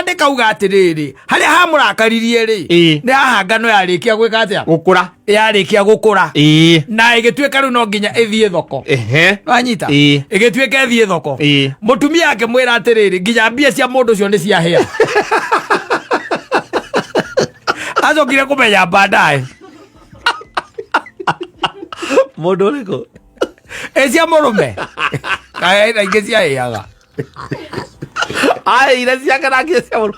Akĩandĩka uga atĩrĩrĩ, harĩa hamũrakaririe rĩ, nĩ haha ngano yarĩkia gwĩka atĩa? Gũkũra. Yarĩkia gũkũra na ĩgĩtuĩka rĩu no nginya ĩthiĩ thoko. Wanyita? Ĩgĩtuĩka ĩthiĩ thoko. Mũtumia akĩmwĩra atĩrĩrĩ, nginya mbia cia mũndũ ũcio nĩ ciahĩa. Acokire kũmenya baadaye. Mũndũ ũrĩkũ? Ĩ cia mũrũme kaĩ na ingĩ ciahĩaga. Aheire ciake na nginya cia mũrũme.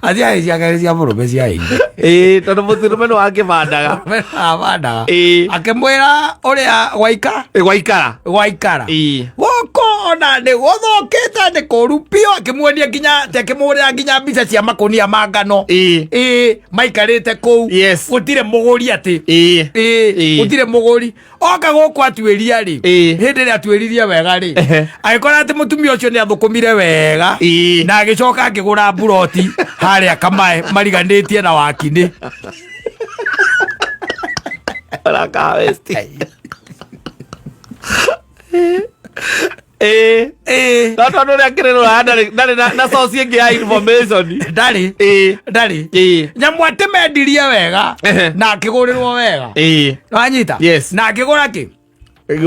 Aciahĩ ciake nĩ cia mũrũme ciahĩire. Ĩĩ, tondũ mũtũrũme nĩ wakĩbandaga. Abandaga. Akĩmwĩra ũrĩa gwaika. Gwaikara. Gwaikara. Gũkũ ona nĩ gũthũkĩte, nĩ kũru biũ. Akĩmuonia nginya atĩ akĩmũhũrĩra nginya mbica cia makũnia ma ngano. Ĩĩ, maikarĩte kũu. Gũtirĩ mũgũri atĩ. Ĩĩ, gũtirĩ mũgũri. Oka gũkũ atuĩria rĩ, hĩndĩ ĩrĩa atuĩririe wega rĩ, agĩkora atĩ mũtumia ũcio nĩ athũkũmire wega na agĩcoka akĩgũra mburoti harĩa Kamae mariganĩtie na Wakinĩ. Baraka West. Ĩĩ. Ĩĩ. No tondũ ũrĩa akĩrĩ rũraya ndarĩ na source ĩngĩ ya information. Ndarĩ. Ndarĩ. Nyamũ atĩ mendirie wega na akĩgũrĩrwo wega. Wanyita? Yes. Na akĩgũra kĩ?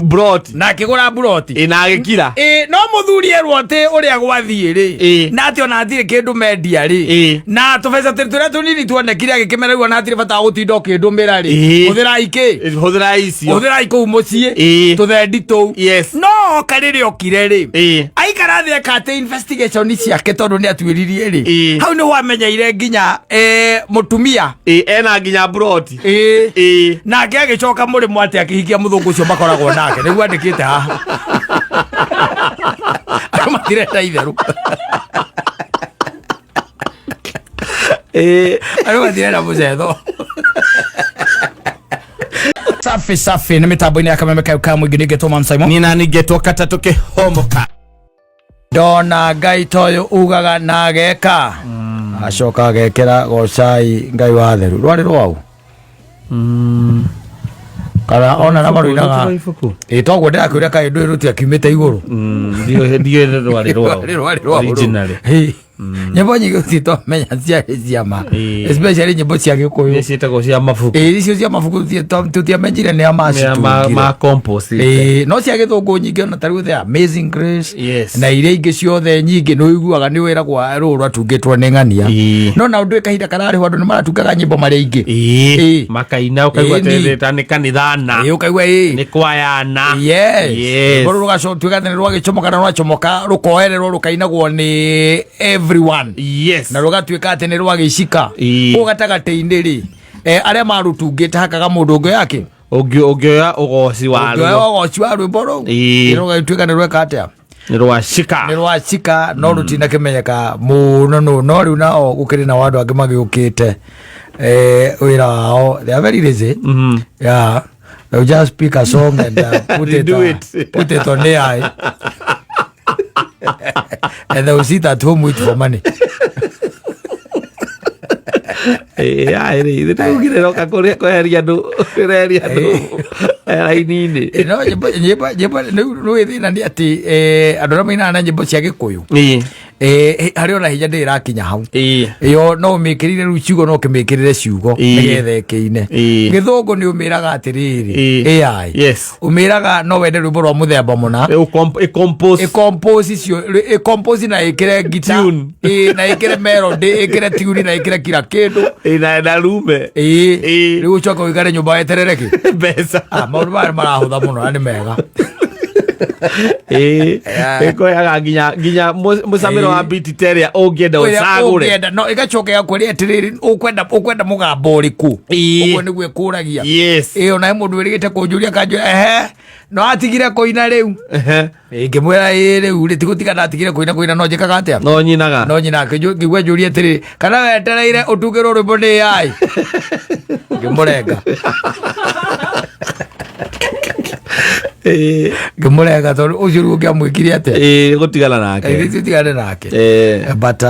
Broti. Na akĩgũra mburoti. Ĩĩ, na agĩkira. Ĩĩ, no mũthuri erwo atĩ ũrĩa gwathiĩ rĩ, na atĩ ona hatirĩ kĩndũ mendia rĩ, na tũbeca tũrĩa tũnini tuonekire agĩkĩmera rĩu ona hatirĩ bata wa gũtinda ũkĩndũmĩra rĩ, hũthĩrai kĩ? Hũthĩrai icio. Hũthĩrai kũu mũciĩ. Tũthendi tũu. No oka rĩrĩa okire rĩ, aikara thĩ eka atĩ investigation ciake tondũ nĩ atuĩririe rĩ, hau nĩho amenyeire nginya mũtumia. Ĩĩ, ena nginya mburoti. Ĩĩ. Nake agĩcoka mũrĩmo atĩ akĩhikia mũthũngũ ũcio makoragwo nake, nĩguo andĩkĩte haha. Andũ matirenda itherũ. Andũ matirenda mũcetho. Safi safi, nĩ mĩtambo-inĩ ya Kameme kayo ka mũingĩ, nĩngetwo Mam Simon. Nina nĩngetwo katatũ kĩhomoka. Ndona Ngai toyũ ugaga na ageka, acoka agekĩra gocai Ngai wa theru rwarĩ rwau kana ona na maruinaga. Ibuku. Ĩ, toguo ndĩrakwĩra kaĩ ndũĩ rũtiakiumĩte igũrũ. Ndiũĩ rwarĩ rwao. Rwarĩ rwarĩ rwao rũu. Originally. Ĩ. Nyĩmbo nyingĩ gũtirĩ ciarĩ ciama. Especially nyĩmbo cia Gĩkũyũ. Iria ciĩtagwo cia mabuku. Ĩ, icio cia mabuku tũtiamenyire nĩ a Nĩ a macitungire. ma compose. Ĩĩ, no cia gĩthũngũ nyingĩ ona ta rĩu The Amazing Grace na iria ingĩ ciothe nyingĩ nĩ ũiguaga nĩ wĩragwo rũũ rwatungĩtwo nĩ ng'ania. No na ũndũ kahinda kararĩho andũ nĩ maratungaga nyĩmbo marĩ aingĩ. Makaina ũkaigua Ĩĩ, atĩ ta nĩ kanithana. Ĩĩ, ũkaigua ĩĩ. Nĩ kwayana. Yes. Yes. Rwĩmbo rũu rũgatuĩka atĩ nĩ rwagĩcomoka na rwacomoka rũkoererwo rũkainagwo nĩ everyone. Na rũgatuĩka atĩ nĩ rwagĩcika. Kũu gatagatĩ-inĩ rĩ, arĩa marũtungĩte hakaga mũndũ ũngĩ yake. Ũngĩoya ũgoci wa Ũngĩoya ruo. ũgoci wa rwĩmbo rũu. Rũgatuĩka nĩ rweka atĩa? Nĩ rwacika. Nĩ rwacika no rũtinakĩmenyeka mũno no no rĩu nao gũkĩrĩ na andũ angĩ magĩũkĩte wĩra wao, they are very lazy. Yeah, they will just pick a song and put it, Do it. Put it on AI and they will sit at home, wait for money. Ĩĩ, rĩ ithe tũgire roka kũrĩa kweheria andũ, kweheria andũ raini-inĩ. No nyĩmbo nyĩmbo nyĩmbo rĩu rĩu thĩna nĩ atĩ andũ arĩa mainaga na nyĩmbo cia Gĩkũyũ, harĩ ona hinya ndĩ ĩrakinya hau. Ĩyo no ũmĩkĩrire rĩu ciugo, no ũkĩmĩkĩrĩre ciugo nĩgetha ĩkĩine. Gĩthũngũ nĩ ũmĩraga atĩrĩrĩ, AI, ũmĩraga no wende rwĩmbo rwa mũthemba mũna. Ĩcompose. Ĩcompose icio, ĩcompose na ĩkĩre ngita. Tune. Ĩĩ, na ĩkĩre melody, ĩkĩre tune na ĩkĩre kila kĩndũ. Ĩĩ, na rume. Ĩĩ. Rĩu ũcoke ũikare nyũmba weterere kĩ? Mbeca. Ah, maũndũ maya nĩ marahũtha mũno na nĩ mega. Ĩĩ, ĩkoyaga nginya mũcamĩro wa biti ta ĩrĩa ũngĩenda Ũrĩa ũcagũre. ũngĩenda, no ĩgacoka ĩgakwĩra atĩrĩrĩ, ũkwenda mũgambo ũrĩkũ? Ũguo nĩguo ĩkũragia. Ĩĩ, ona he mũndũ wĩrĩgĩte kũnjũria kanjũria, ehe, no atigire kũina rĩu? Ĩĩ, ngĩmwĩra ĩĩ, rĩu rĩ tigũtiga ndatigire kũina, kũina no njĩkaga atĩa? No nyinaga. No nyina. Ngĩigua njũria atĩrĩrĩ, kana wetereire ũtungĩrwo rwĩmbo nĩ AI? Ngĩmũrenga. Ngĩmũrenga tondũ ũcio rĩu ũngĩamwĩkire atĩa? Ĩĩ, gũtigana nake. Ĩĩ, tigane nake. But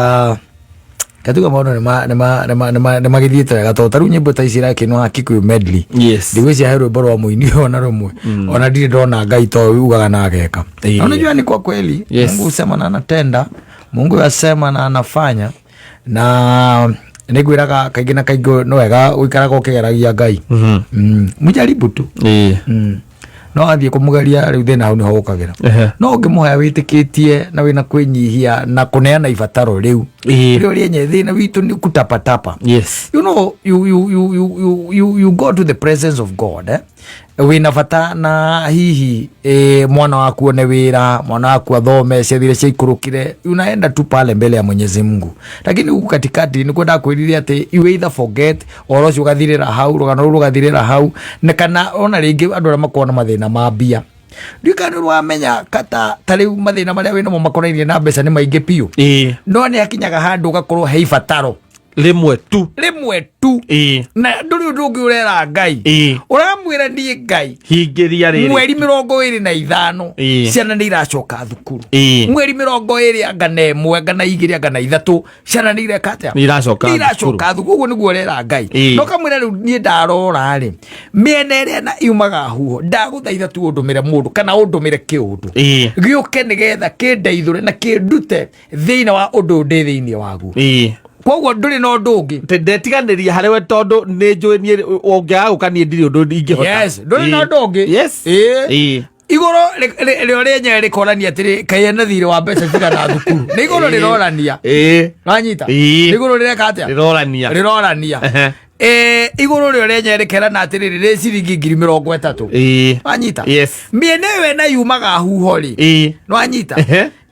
katuga maũndũ nĩ magĩthiĩte wega tondũ tarĩu nyĩmbo ta ici irakĩinwo ha Kikuyu medley. Ndigwĩciria he rwĩmbo rwa mũini ona rũmwe ona ndirĩ ndona Ngai to ugaga na ageka. Na unajua ni kwa kweli, Mungu husema na anatenda, Mungu yasema na anafanya. Na nĩ ngwĩraga kaingĩ na kaingĩ no wega gũikaraga ũkĩgeragia Ngai. Mũjaribu tu. No athiĩ kũmũgeria rĩu thĩna hau nĩho ũkagĩra. No ũngĩmũhoya wĩtĩkĩtie na wĩna kwĩnyihia na kũneana ibataro rĩu rĩu rĩenye thĩna witũ nĩ kutapatapa. You know, you go to the presence of God, eh? Wĩna bata na hihi mwana waku one wĩra, mwana waku athome, ciathire ciaikũrũkire, unaenda tu pale mbele ya Mwenyezi Mungu, lakini huku katikati nĩ kwenda kwĩrire atĩ you either forget ũhoro ũcio ũgathirĩra hau, rũgano rũu rũgathirĩra hau, na kana ona rĩngĩ andũ arĩa makoragwo na mathĩna ma mbia, ndiũĩ kana nĩ ũramenya kata ta rĩu mathĩna marĩa wĩnamo makonainie na mbeca nĩ maingĩ biũ. No nĩ hakinyaga handũ ũgakorwo he ibataro Rĩmwe tu. Rĩmwe tu. Na ndũrĩ ũndũ ũngĩ ũrera Ngai. Ũramwĩra, niĩ Ngai, hingĩria rĩrĩ. Mweri 25 ciana nĩ iracoka thukuru. Mweri 20 anga na 1 anga na 2 anga na 3 ciana nĩ ireka atĩa? Nĩ iracoka. Nĩ iracoka thukuru. Ũguo nĩguo ũrera Ngai. No kamwĩra rĩu niĩ ndarora rĩ, mĩena ĩrĩa na yumaga huho, ndagũthaitha tu ũndũmĩre mũndũ kana ũndũmĩre kĩũndũ gĩũke nĩgetha kĩndeithũre na kĩndute thĩinĩ wa ũndũ ndĩ thĩinĩ waguo. Koguo ndũrĩ na ũndũ ũngĩ. Ndetiganĩria harĩ we tondũ nĩ njũĩ niĩ ũngĩaga gũka niĩ ndirĩ ũndũ ingĩhota. Yes, ndũrĩ na ũndũ ũngĩ. Igũrũ rĩo rĩenyewe rĩkonania atĩrĩ, kaĩ ena thirĩ wa mbeca cigana thukuru? Nĩ igũrũ rĩrorania. Wanyita? Nĩ igũrũ rĩreka atĩa? Rĩrorania. Rĩrorania. Igũrũ rĩo rĩenyewe rĩkerana atĩrĩrĩ, rĩ ciringi 30,000. Wanyita? Yes. Mĩena ĩyo ĩna yumaga huho rĩ, nwanyita?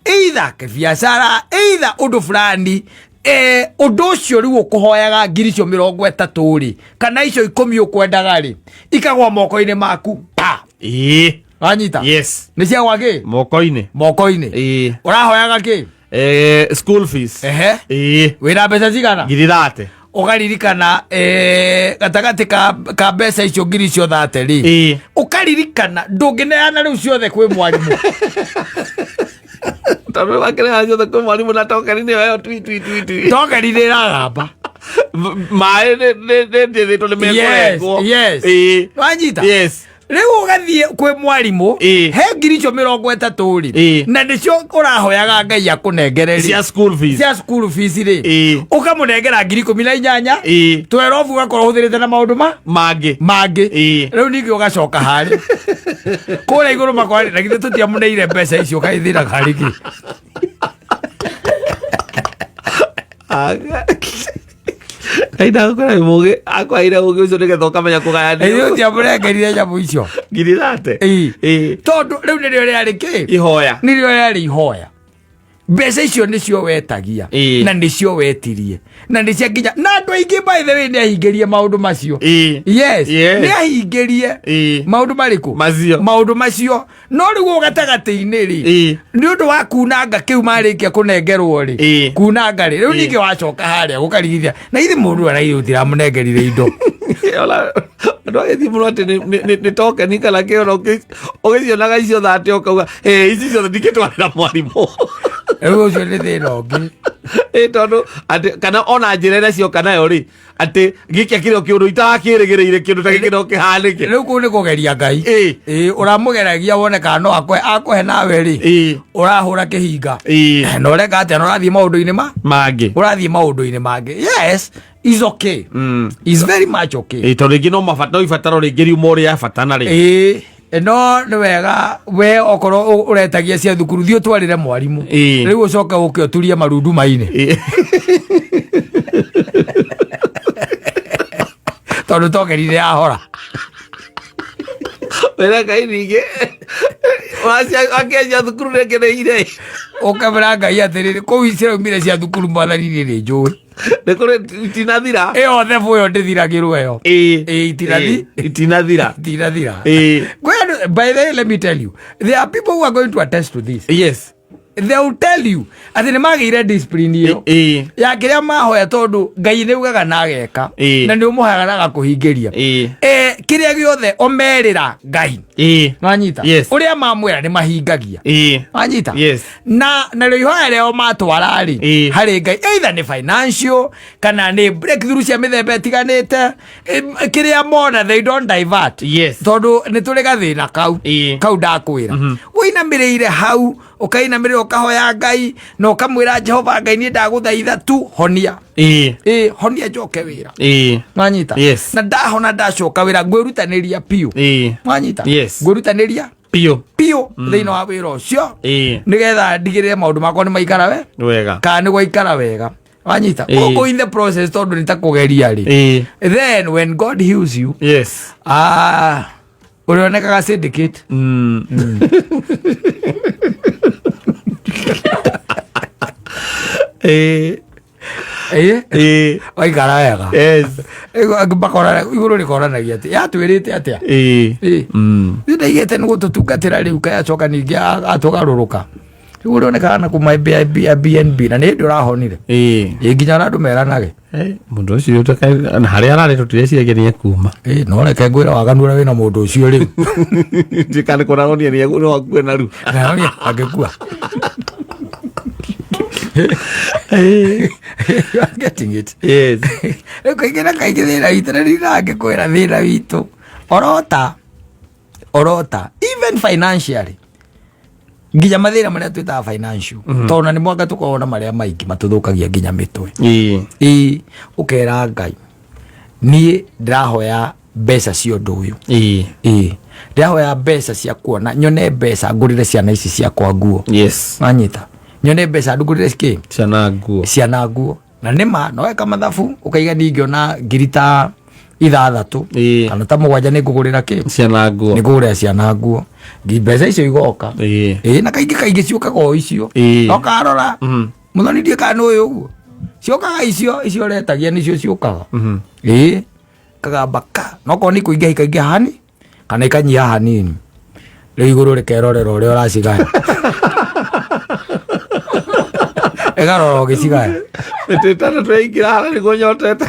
Either kĩbiacara, either ũndũ fulani, ũndũ ũcio rĩu ũkũhoyaga ngiri icio 30 rĩ, kana icio 10 ũkwendaga rĩ, ikagwa moko-inĩ maku pa. Wanyita? Yes. Nĩ ciagwa kĩ? Moko-inĩ. Moko-inĩ. Ũrahoyaga kĩ? School fees. Wĩna mbeca cigana? Ngiri 30. Ũkaririkana gatagatĩ ka mbeca icio ngiri icio 30 rĩ, ũkaririkana ndũngĩneana rĩu ciothe kwĩ mwarimũ. Tondũ wakĩrĩha ciothe kwĩ mwarimũ na tokeni nĩyo ĩyo tui tui tui tui. Tokeni nĩ ĩragamba. Maĩ nĩ njĩthĩtwo nĩ mekũrengwo. Wanyita? Yes. Rĩu ũgathiĩ kwĩ mwarimũ, he ngiri icio 30 rĩ, na nĩcio ũrahoyaga Ngai akũnengere rĩ, cia school fees. Cia school fees rĩ, ũkamũnengera ngiri 18, 12 ũgakorwo ũhũthĩrĩte na maũndũ ma mangĩ. Mangĩ. Rĩu ningĩ ũgacoka harĩ kũrĩa igũrũ makwarĩ na githĩ tũtiamũneire mbeca icio, kaĩthĩraga harĩ kĩ? Ngai ndagũkora wĩ mũgĩ, akwaheire ũgĩ ũcio nĩgetha ũkamenya kũgayania. Ithuĩ tũtiamũnengerire nyamũ icio. Ngiri 30. Tondũ rĩu nĩrĩo rĩarĩ kĩ? Ihoya. Nĩrĩo rĩarĩ ihoya. Mbeca icio nĩcio wetagia na nĩcio wetirie na nĩcio nginya na andũ aingĩ, by the way, nĩ ahingĩrie maũndũ macio. Yes. Nĩ ahingĩrie. Maũndũ marĩkũ? Macio. Maũndũ macio. No rĩu ũũ gatagatĩ-inĩ rĩ, nĩ ũndũ wa kunanga kĩu marĩkia kũnengerwo rĩ, kunanga rĩ, rĩu ningĩ wacoka harĩa gũkarigithia na ithe mũndũ araire ũtiramũnengerire indo. Ona andũ agĩthiĩ mũno atĩ nĩ tokeni kana kĩ, ona ũgĩcionaga icio 30 ũkauga, "Ĩ, ici ciothe ndingĩtwarĩra mwarimũ." Rĩu ũcio nĩ thĩna ũngĩ. Ĩ, tondũ atĩ kana ona njĩra ĩrĩa cioka nayo rĩ, atĩ gĩkĩ kĩrĩ o kĩũndũ itarakĩrĩgĩrĩire, kĩndũ ta gĩkĩ no kĩhanĩke. Rĩu kũu nĩ kũgeria Ngai. Ĩ, ũramũgeragia wone kana no akũhe, akũhe nawe rĩ, ũrahũra kĩhinga na ũreka atĩa? Na ũrathiĩ maũndũ-inĩ ma mangĩ. Ũrathiĩ maũndũ-inĩ mangĩ. Yes, is okay. Is very much okay. Ĩ, tondũ rĩngĩ no mabata, no ibataro rĩngĩ riuma ũrĩa bata na rĩ. Ĩĩ, no nĩ wega we okorwo ũretagia cia thukuru, thiĩ ũtwarĩre mwarimũ. Rĩu ũcoke ũke ũturie marundu mainĩ, tondũ tokerire yahora. Wĩra Ngai ningĩ akĩanjia thukuru nĩngeneire. Ũkamĩra Ngai atĩrĩrĩ, kũu ciraumire cia thukuru, mwathani, niĩ nĩ njũĩ. Nĩ kũrĩ itinathira. Ĩyo thebu ĩyo ndĩthiragĩrwo ĩyo. Ĩĩ, itinathi Itinathira. Itinathira. Kwĩ andũ, by the way, let me tell you, there are people who are going to attest to this. They will tell you atĩ nĩ magĩire discipline ĩyo ya kĩrĩa mahoya, tondũ Ngai nĩ ugaga na ageka, na nĩ ũmũhoyaga na agakũhingĩria. Kĩrĩa gĩothe omerĩra Ngai. Nwanyita? Yes. Ũrĩa mamwĩra nĩ mahingagia. Wanyita? Yes. Na narĩo ihoya rĩao matwara rĩ harĩ Ngai, either nĩ financial kana nĩ breakthrough cia mĩthemba ĩtiganĩte, kĩrĩa mona, they don't divert. Tondũ nĩ tũrĩ gathĩna kau. Kau ndakwĩra, ũinamĩrĩire hau, ũkainamĩrĩra, ũkahoya Ngai na ũkamwĩra, "Jehova Ngai, niĩ ndagũthaitha tu honia." Ĩ, honia njoke wĩra. Nwanyita? Yes. Na ndahona, ndacoka wĩra, ngwĩrutanĩria biũ. Nwanyita? Yes. Ngwĩrutanĩria Biũ. Biũ thĩinĩ wa wĩra ũcio, nĩgetha ndigĩrĩre maũndũ makwa nĩ maikara we Wega. Kana nĩ gwaikara wega, wanyita? Gũkũ in the process, tondũ nĩ ta kũgeria rĩ, then when God heals you, ah, ũrĩonekaga syndicate. Ĩ, waikara wega. Angĩ makora igũrũ rĩkoranagia atĩ yatwĩrĩte atĩa. Ĩ. Niĩ ndaigĩte nĩ gũtũtungatĩra, rĩu kayacoka ningĩ atũgarũrũka. Rĩu ũrĩonekaga na kuma BNB na nĩ hĩndĩ ũrahonire. Ĩ, nginya ona andũ meranage. Mũndũ ũcio na harĩa ararĩ tũtireciria nĩ ekuma. Ĩ, no reke ngwĩra waganu ũrĩa wĩna mũndũ ũcio rĩu. Ndikane kũraronia nĩ wakue na ru. Na angĩkua. You are getting it? Yes. Rĩu kaingĩ na kaingĩ thĩna witũ, na rĩu ngĩkwĩra thĩna witũ orota orota, even financially, nginya mathĩna marĩa twĩtaga financial, tondũ na nĩ mwanga tũkoragwo na marĩa maingĩ matũthũkagia nginya mĩtwe. Ĩ, ũkera Ngai, niĩ ndĩrahoya mbeca cia ũndũ ũyũ. Ĩ, ndĩrahoya mbeca cia kuona nyone mbeca ngũrĩre ciana ici ciakwa nguo. Wanyita? Nyone mbeca ndũgũrĩre kĩ? Ciana nguo. Ciana nguo. Na nĩma no weka mathabu ũkaiga ningĩona 6,000 kana ta 7 nĩ ngũgũrĩra kĩ? Ciana nguo. Nĩ ngũgũrĩra ciana nguo. Mbeca icio igoka. Ĩ, na kaingĩ kaingĩ ciũkaga o icio. Okarora mũthoni ndiĩ kana nĩ ũyũ ũguo ciũkaga, icio icio ũretagia nĩcio ciũkaga. Ĩ, kagamba ka nokorwo nĩ kũingĩha ikaingĩha hani kana ikanyiha hanini, rĩu igũrũ rĩkerorera ũrĩa ũracigaya, ĩgarora ũgĩcigaya. Mĩtĩ 6 yaingĩra haha nĩguo nyotete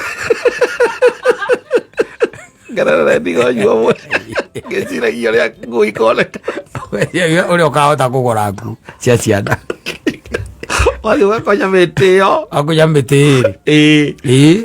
ngererere ndigonyua mwe ngĩciragia ũrĩa nguo ikoneka. Ũrĩa ũkahota kũgũra nguo cia ciana. Wathiĩ ũgakonya mĩtĩ ĩyo. Akunya mĩtĩ ĩrĩ. Ĩ,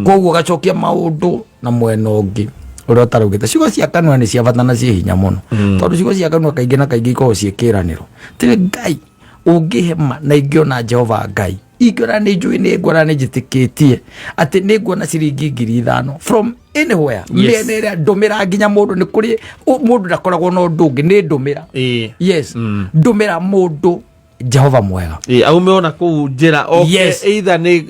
koguo ũgacokia maũndũ na mwena ũngĩ ũrĩa ũtaraugĩte. Ciugo cia kanua nĩ cia bata na ciĩ hinya mũno, tondũ ciugo cia kanua kaingĩ na kaingĩ ikoragwo ciĩ kĩranĩro. Tĩ Ngai ũngĩhema na ingĩona Jehova Ngai, ingĩona nĩ njũĩ, nĩ nguona nĩ njĩtĩkĩtie atĩ nĩ nguona ciringi 5,000 from anywhere, mĩena ĩrĩa ndũmĩra nginya mũndũ nĩ kũrĩ mũndũ ndakoragwo na ũndũ ũngĩ nĩ ndũmĩra. Yes, ndũmĩra mũndũ Jehova mwega. Ĩ, aume ona kũu njĩra oke. Either nĩ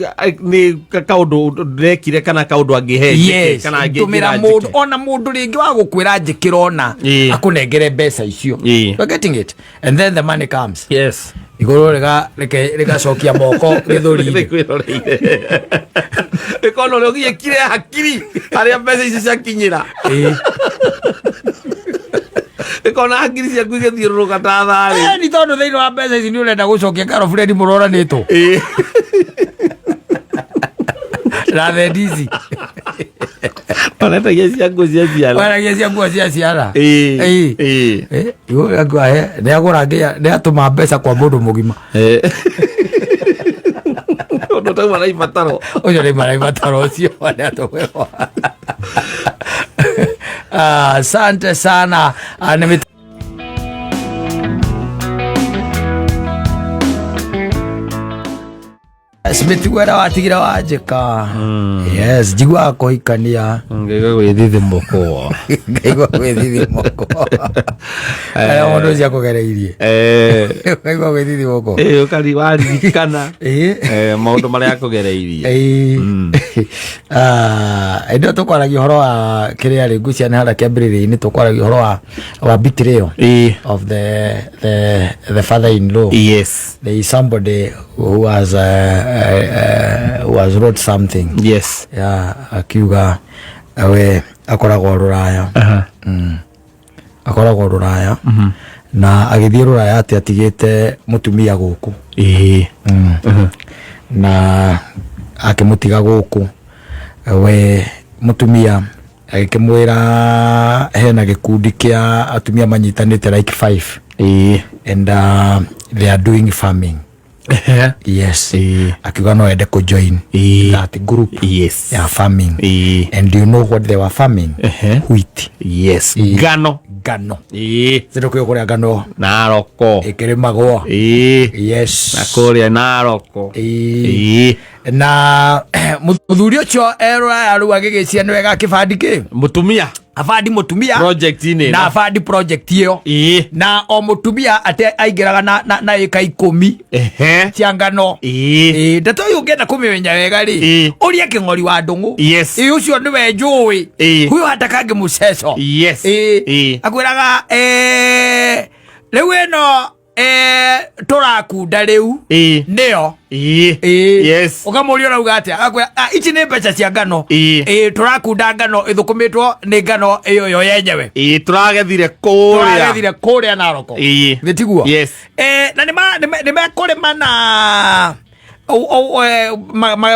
kaũndũ ndekire kana kaũndũ angĩhe njĩke, kana ndũmĩra angĩnjĩra mũndũ njĩke. Ona mũndũ rĩngĩ wa gũkwĩra njĩkĩra ona akũnengere mbeca icio. You're getting it? And then the money comes. Igũrũ rĩgacokia moko gĩthũri-inĩ. Rĩkwĩroreire ĩkona ũrĩa ũgiĩkire hakiri harĩa mbeca icio ciakinyĩra. Ĩkona hakiri ciaku igĩthiũrũrũka ta tharĩ. Nĩ tondũ thĩinĩ wa mbeca ici nĩ ũrenda gũcokia girlfriend mũroranĩtwo na thendi ici. Maretagia cia nguo cia ciana. Waragia cia nguo cia ciana. Igũrũ rĩakua nĩ agũra nginya nĩ atũma mbeca kwa mũndũ mũgima. Ũndũ ũtauma na ibataro. Ũcio nĩ mara ibataro ũcio nĩ atũmĩrwo. Ah, asante sana. Ah, nĩ Yes, mĩtugo ĩrĩa watigire wanjĩka. Yes, njiguaga kũhikania. Ngaigua gwĩthithimũkwo. Ngaigua gwĩthithimũkwo arĩa mũndũ ũcio akũgereirie. Ngaigua gwĩthithimũkwo. Ũkari waririkana maũndũ marĩa akũgereirie. Ĩĩ. Ah, hĩndĩ ĩyo tũkwaragia ũhoro wa kĩrĩa rĩ, ngwĩciria nĩ harĩa kĩambĩrĩria-inĩ tũkwaragia ũhoro wa betrayal of the father in law. There is somebody who has wrote something. Yeah, akiuga we akoragwo rũraya. Akoragwo rũraya na agĩthiĩ rũraya atĩ atigĩte mũtumia gũkũ. Na akĩmũtiga gũkũ, we mũtumia Agĩkĩmwĩra hena gĩkundi kĩa atumia manyitanĩte like five and they are doing farming. Yes. Akiuga no ende kũ join that group ya farming. And do you know what they were farming? Wheat. Yes, ngano. Ngano. Zindu kwĩ kũrĩa ngano Naroko. Ĩkĩrĩmagwo. Yes. Na kũrĩa Naroko. Na mũthuri ũcio erũraya rĩu agĩgĩcia nĩ wega akĩbandi kĩ Mũtumia. Abandi mũtumia project-inĩ na ĩno. Abandi project ĩyo. Na o mũtumia ate aingĩraga na ĩka 10 cia ngano. Ndeto ĩyo ũngĩenda kũmĩmenya wega rĩ, ũria Kĩng'ori wa Ndũng'ũ. Ĩ, ũcio nĩwe njũĩ. Huyo hatakangi mũceco. Akwĩraga rĩu ĩno tũrakunda rĩu nĩyo. Ũkamũria ũrauga atĩa, agakwĩra, "Ah, ici nĩ mbeca cia ngano." Tũrakunda ngano ĩthũkũmĩtwo nĩ ngano ĩyo yo yenyewe. Tũragethire kũrĩa. Tũragethire kũrĩa Naroko. Nĩ tiguo? Yes. Na nĩ mekũrĩma na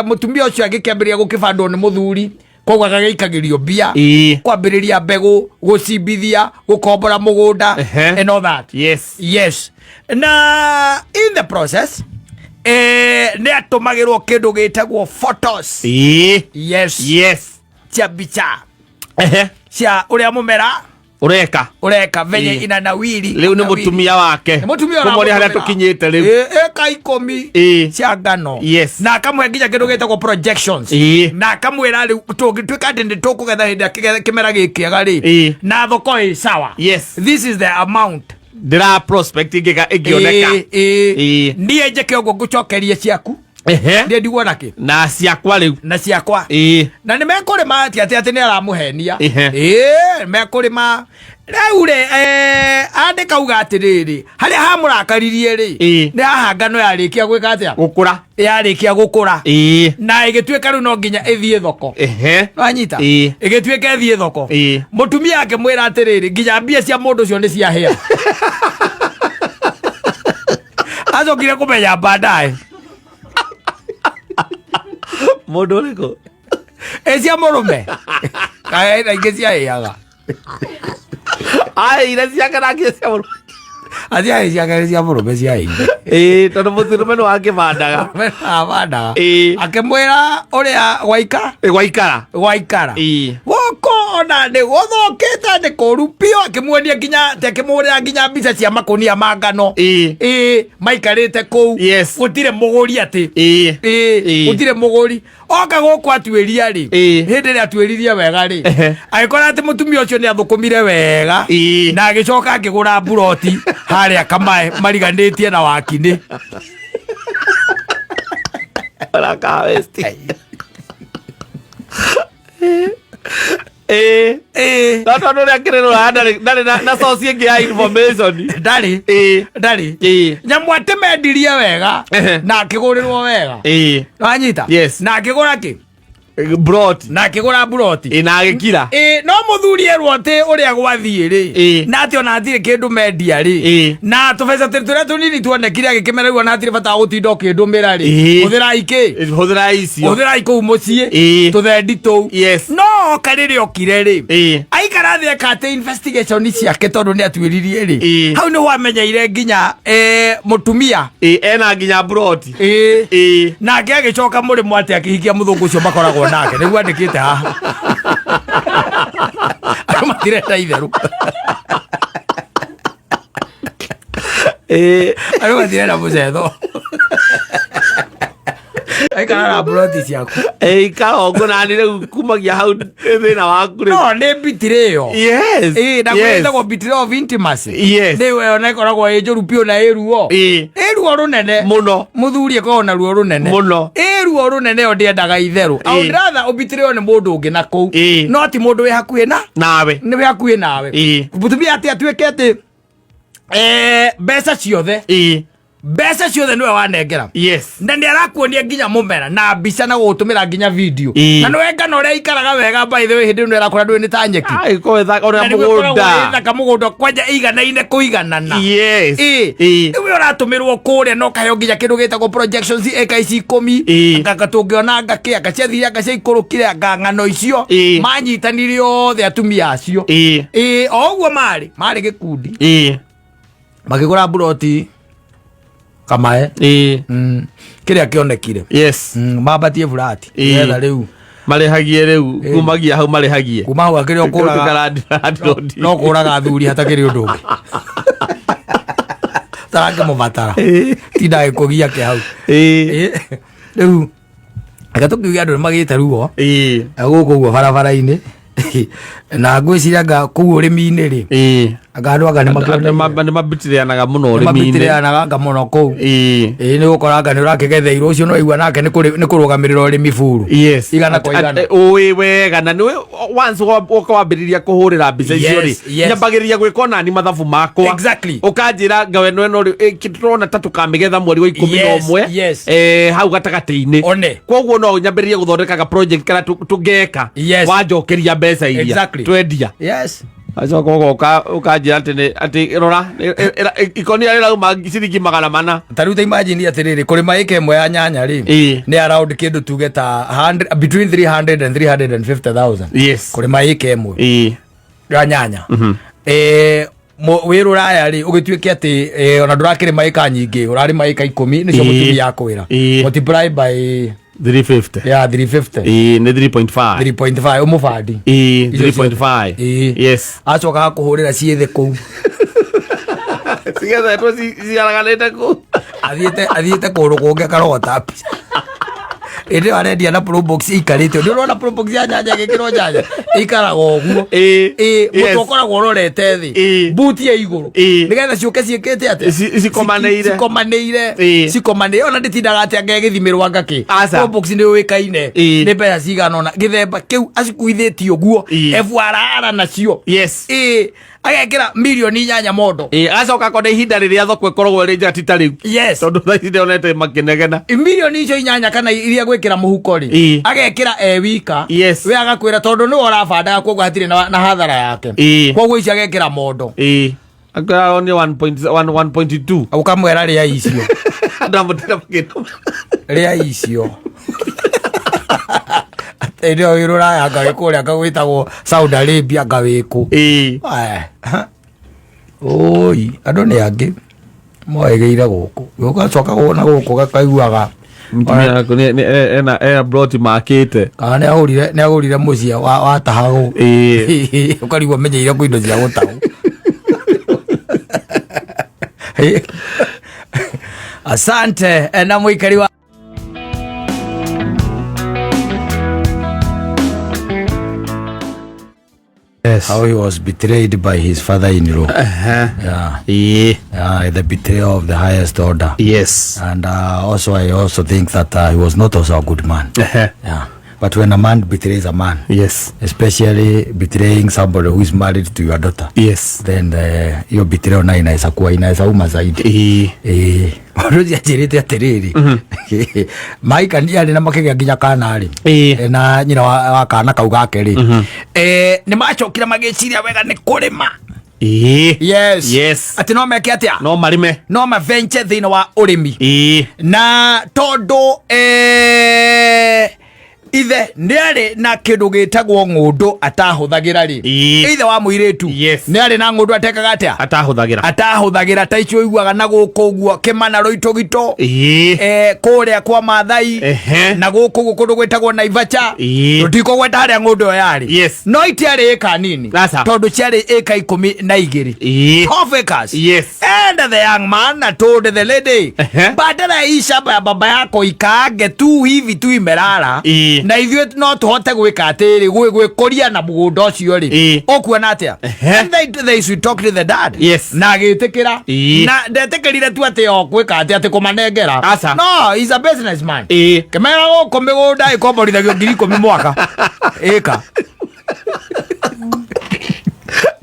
mũtumia ũcio agĩkĩambĩrĩria gũkĩbandwo nĩ mũthuri, koguo agagĩikagĩrio mbia, kwambĩrĩria mbegũ, gũcimbithia, gũkombora mũgũnda and all that. Yes, na in the process nĩ atũmagĩrwo kĩndũ gĩtagwo photos. Yes. Cia mbica cia ũrĩa mũmera Ũreka. Ũreka venye ina nawiri. Rĩu nĩ mũtumia wake. Nĩ mũtumia. Kũmũria harĩa tũkinyĩte rĩu. Ĩka 10 cia ngano. Na akamũhe nginya kĩndũ gĩtagwo projections. Na akamwĩra rĩu tũngĩtuĩka atĩ nĩ tũkũgetha hĩndĩ ĩrĩa kĩmera gĩkĩega rĩ, na thoko ĩ sawa, this is the amount Ndĩra prospect ĩngĩoneka. Niĩ njĩke ũguo ngũcokerie ciaku. Niĩ ndigwo nakĩ. Na ciakwa rĩu. Na ciakwa. Na nĩ mekũrĩma atĩ atĩ atĩ nĩ aramũhenia. Ĩĩ, mekũrĩma rĩu rĩ, andĩka uga atĩrĩrĩ, harĩa hamũrakaririe rĩ, nĩ haha ngano yarĩkia gwĩka atĩa? Gũkũra. Yarĩkia gũkũra na ĩgĩtuĩka rĩu no nginya ĩthiĩ thoko. Wanyita? Ĩgĩtuĩka ĩthiĩ thoko. Mũtumia akĩmwĩra atĩrĩrĩ, nginya mbia cia mũndũ ũcio nĩ ciahĩa. Acokire kũmenya baadaye. Mũndũ ũrĩkũ? Ĩ, cia mũrũme kaĩ na ingĩ ciahĩaga. Aheire ciake na nginya cia mũrũme. Aciahĩ ciake nĩ cia mũrũme ciahĩire. Tondũ mũtũrũme nĩ wakĩbandaga. Abandaga. Akĩmwĩra ũrĩa gwaika Gwaikara. Gwaikara gũkũ ona nĩ gũthũkĩte, nĩ kũru biũ. Akĩmuonia nginya atĩ akĩmũhũrĩra nginya mbica cia makũnia ma ngano. Maikarĩte kũu. Gũtirĩ mũgũri atĩ. Gũtirĩ mũgũri oka gũkũ atuĩria rĩ. Hĩndĩ ĩrĩa atuĩririe wega rĩ, agĩkora atĩ mũtumia ũcio nĩ athũkũmire wega na agĩcoka akĩgũra mburoti harĩa Kamae mariganĩtie na Wakinĩ. Baraka West. No tondũ ũrĩa akĩrĩ rũraya ndarĩ na source ĩngĩ ya information. Ndarĩ. Ndarĩ. Nyamũ atĩ mendirie wega na akĩgũrĩrwo wega. Wanyita? Yes. Na akĩgũra kĩ? Broti. Na akĩgũra mburoti. Na agĩkira. Ĩ, no mũthuri erwo atĩ ũrĩa gwathiĩ rĩ, na atĩ ona hatirĩ kĩndũ mendia rĩ, na tũbeca tũrĩa tũnini tuonekire, agĩkĩmera rĩu ona hatirĩ bata wa gũtinda ũkĩndũmĩra rĩ, hũthĩrai kĩ? Hũthĩra icio. Hũthĩrai kũu mũciĩ tũthendi tũu. No oka rĩrĩa okire rĩ, aikara thĩ eka atĩ investigation ciake, tondũ nĩ atuĩririe rĩ, hau nĩho amenyeire nginya mũtumia Ena nginya broti. Nake agĩcoka mũrĩmo atĩ akĩhikia mũthũngũ ũcio makoragwo nake, nĩguo andĩkĩte haha. Andũ matirenda itherũ. Andũ matirenda mũcetho. Aikara na mburoti ciaku. Ikara ũguo nani rĩu kumagia hau thĩna waku rĩu. No nĩ betrayal. Ĩ, na kwĩtagwo betrayal of intimacy. Nĩ ĩyo na ĩkoragwo ĩ njũru biũ na ĩ ruo. Ĩ ruo rũnene. Mũno. Mũthuri ĩkoragwo na ruo rũnene. Mũno. Ĩ ruo rũnene, ĩyo ndĩendaga itherũ. I would rather ũbitirĩo nĩ mũndũ ũngĩ na kũu, no ti mũndũ wĩ hakuhĩ na nawe. Nĩ wĩ hakuhĩ nawe. Mũtumia atĩ atuĩke atĩ mbeca ciothe. Mbeca ciothe nĩwe wanengera. Yes. Na nĩ arakuonia nginya mũmera na mbica na gũgũtũmĩra nginya video. Na nĩwe ngano ũrĩa ikaraga wega, by the way, hĩndĩ ĩno ĩrakũra ndũĩ nĩ ta nyeki. Ai, ko ĩthaka Na ũrĩa nĩguo ĩkoragwo mũgũnda. ĩthaka mũgũnda kwanja ĩiganaine kũiganana. Yes. Ĩ. Rĩu ũratũmĩrwo kũrĩa na ũkaheo nginya kĩndũ gĩtagwo projections ĩka ici 10. Anga tũngĩona anga kĩ, anga ciathire, anga ciaikũrũkire, anga ng'ano icio. Manyitanire othe atumia acio. Ĩ, o ũguo marĩ gĩkundi. Makĩgũra mburoti Kamae. Kĩrĩa kĩonekire. Yes. Mambatie burati. Nĩgetha rĩu marĩhagie rĩu kumagia hau marĩhagie. Kuma hau akĩrĩ o kũraga. Landlord. No kũraga athuri hatakĩrĩ ũndũ ũngĩ tarakĩmũbatara tinda gĩkũgia ke hau. Rĩu reke tũkiuge andũ nĩ magĩte ruo gũkũ ũguo barabara-inĩ, na ngwĩciria anga kũu ũrĩmi-inĩ rĩ, anga andũ anga nĩ Nĩ mabitirianaga mũno ũrĩmi-inĩ. Mabitĩrĩanaga anga mũno kũu. Ĩĩ, nĩ gũkora anga nĩ ũrakĩgetheirwo ũcio no igua nake nĩ kũrũgamĩrĩra ũrĩmi buru. Yes. Igana kwa igana. Ũĩ wega na nĩwe once woka wambĩrĩria kũhũrĩra mbica icio rĩ, nyambagĩrĩria gwĩka onani mathabu makwa. Ũkanjĩra ngawe ĩno ĩno rĩ, tũrona ta tũkamĩgetha mweri wa 11 hau gatagatĩ-inĩ. One. Koguo no nyambĩrĩrie gũthondekaga project kana tũngeka wanjokeria mbeca iria twendia. Acoka ũgoka ũkanjĩra atĩ atĩ rora ikonia rĩrauma ciringi 400. Ta rĩu ta imagine atĩrĩrĩ, kũrĩma ĩka ĩmwe ya nyanya rĩ, nĩ around kĩndũ tuge ta 100, between 300 and 350,000. Kũrĩma ĩka ĩmwe ya nyanya. Wĩ rũraya rĩ, ũgĩtuĩke atĩ ona ndũrakĩrĩma ĩka nyingĩ, ũrarĩma ĩka 10 nĩcio mũtumia akwĩra. Multiply by 350. Yeah, 350. Nĩ 3.5. 3.5 ũmũbandi. Icio 3.5. Yes. Acoka akũhũrĩra ciĩ thĩ kũu. Cigethetwo ciaraganĩte kũu. Athiĩte kũndũ kũngĩ akarogota mbica. Hĩndĩ ĩyo arendia na probox ĩikarĩte. Nĩ ũrona probox ya nyanya ĩgĩkĩrwo nyanya ĩikaraga ũguo. Mũtwe ũkoragwo ũrorete thĩ. Buti ya igũrũ. Nĩgetha ciũke ciĩkĩte atĩa? Cikomanĩire. Cikomanĩire. Cikomanĩire. Ona ndĩtindaga atĩ anga ĩgĩthimĩrwo anga kĩ. Aca. Probox nĩ ũĩkaine. Nĩ mbeca cigana ũna. Gĩthemba kĩu acikuithĩtie ũguo. FRR nacio. Agekĩra mirioni 8 mondo. Agacoka akona ihinda rĩrĩa thoko ĩkoragwo ĩrĩ njega ti ta rĩu. Tondũ thaa ici ndĩonete makĩnegena. Mirioni icio 8 kana iria gwĩkĩra mũhuko rĩ, agekĩra e wika. We agakwĩra tondũ nĩwe ũrabandaga, koguo hatirĩ na hathara yake. Koguo icio agekĩra mondo. Akwĩra one one point one, 1.2. Ũkamwĩra rĩa icio. Andũ amũtira makĩnoma. Rĩa icio. Hĩndĩ ĩyo wĩ rũraya anga wĩ kũrĩa anga gwĩtagwo Saudi Arabia anga wĩ kũ. Oi, andũ nĩ angĩ moĩgĩire gũkũ, ũgacoka wona gũkũ gakaiguaga. Mũtumia waku ena ploti makĩte. Kana nĩ agũrire mũciĩ watahagwo. Ũkarigwo menyeire kwĩ indo cia gũtahwo. Asante na mũikari wa How he was betrayed by his father-in-law. Yeah. Yeah, the betrayal of the highest order. And also, I also think that he was not also a good man. Yeah. But when a man betrays a man, especially betraying somebody who is married to your daughter, then hiyo betrayal nayo inaweza kuwa inaweza uma zaidi. Mũndũ ũcio anjĩrĩte atĩrĩrĩ, maikania rĩ na makĩgĩa nginya kana rĩ, na nyina wa kana kau gake rĩ, nĩ macokire magĩciria wega nĩ kũrĩma. Yes. Atĩ no meke atĩa? No marĩme. No maventure thĩinĩ wa ũrĩmi. Na tondũ ithe nĩ arĩ na kĩndũ gĩtagwo ng'ũndũ atahũthagĩra rĩ, ithe wa mũirĩtu nĩ arĩ na ng'ũndũ atekaga atĩa? Atahũthagĩra. Atahũthagĩra, ta icio ũiguaga na gũkũ ũguo Kĩmana Rũitũgito, kũrĩa kwa Mathai, na gũkũ ũguo kũndũ gwĩtagwo Naivacha. Tũtikũgweta harĩa ng'ũndũ ĩyo yarĩ. No itiarĩ ĩka nini. Aca. Tondũ ciarĩ ĩka 12. 12 acres. And the young man told the lady, badala ya hii shamba ya baba yako ikaange tu hivi tu imelala, na ithuĩ no tũhote gwĩka atĩrĩ, gwĩkũria na mũgũnda ũcio rĩ, ũkuona atĩa? And they should talk to the dad. Na agĩtĩkĩra. Na ndetĩkĩrire tu atĩ o gwĩka atĩ kũmanengera. Aca. No, he's a businessman. Kĩmera gũkũ mĩgũnda ĩkomborithagio 10,000 mwaka ĩka.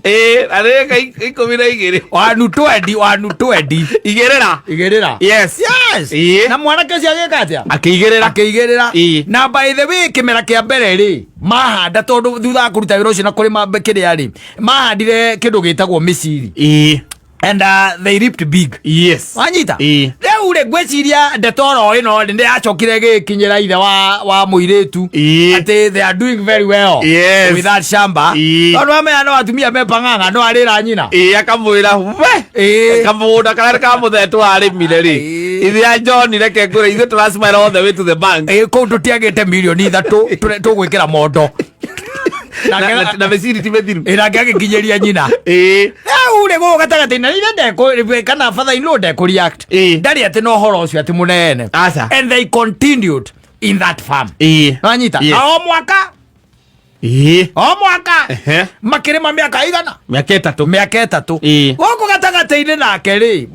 Ĩĩ, na nĩ ĩka 12. Wanu twendi, wanu twendi. Igĩrĩra. Igĩrĩra. Yes. Yes. Ĩĩ. Na mwanake ũcio agĩka atĩa? Akĩigĩrĩra. Akĩigĩrĩra. Ĩĩ. Na by the way, kĩmera kĩa mbere rĩ, mahanda tondũ thutha wa kũruta wĩra ũcio na kũrĩma kĩrĩa rĩ, mahandire kĩndũ gĩtagwo mĩciri. Ĩĩ. And they reaped big. Yes. Wanyita? Ĩĩ. Rĩu rĩ, ngwĩciria ndeto oro ĩno rĩ, nĩ yacokire ĩgĩkinyĩra ithe wa mũirĩtu. Ĩĩ. Atĩ they are doing very well. Yes. With that shamba. Ĩĩ. Tondũ amenya no atumia me pang'ang'a, no arĩra nyina. Ĩĩ, akamwĩra we. Ĩĩ. Kamũgũnda karĩa ka mũthee twarĩmire rĩ. Ĩĩ. Ithe a John reke ngwĩre ithuĩ tũra smile all the way to the bank. Ĩĩ, kũu tũtiagĩte mirioni 3 tũgwĩkĩra mondo. Na mĩciri ti mĩthiru. Ĩ, nake agĩkinyĩria nyina. Ĩĩ. Rĩu rĩ, gũkũ gatagatĩ-inĩ, na ithe kana father in law ndekũ react. Ĩĩ. Ndarĩ atĩ na ũhoro ũcio atĩ mũnene. Aca. And they continued in that farm. Ĩĩ. Nĩwanyita? Yes. Na o mwaka, Ĩĩ. o mwaka, Ehe. makĩrĩma mĩaka igana? Mĩaka 3. Mĩaka 3. Ĩĩ. Gũkũ gatagatĩ-inĩ nake rĩ,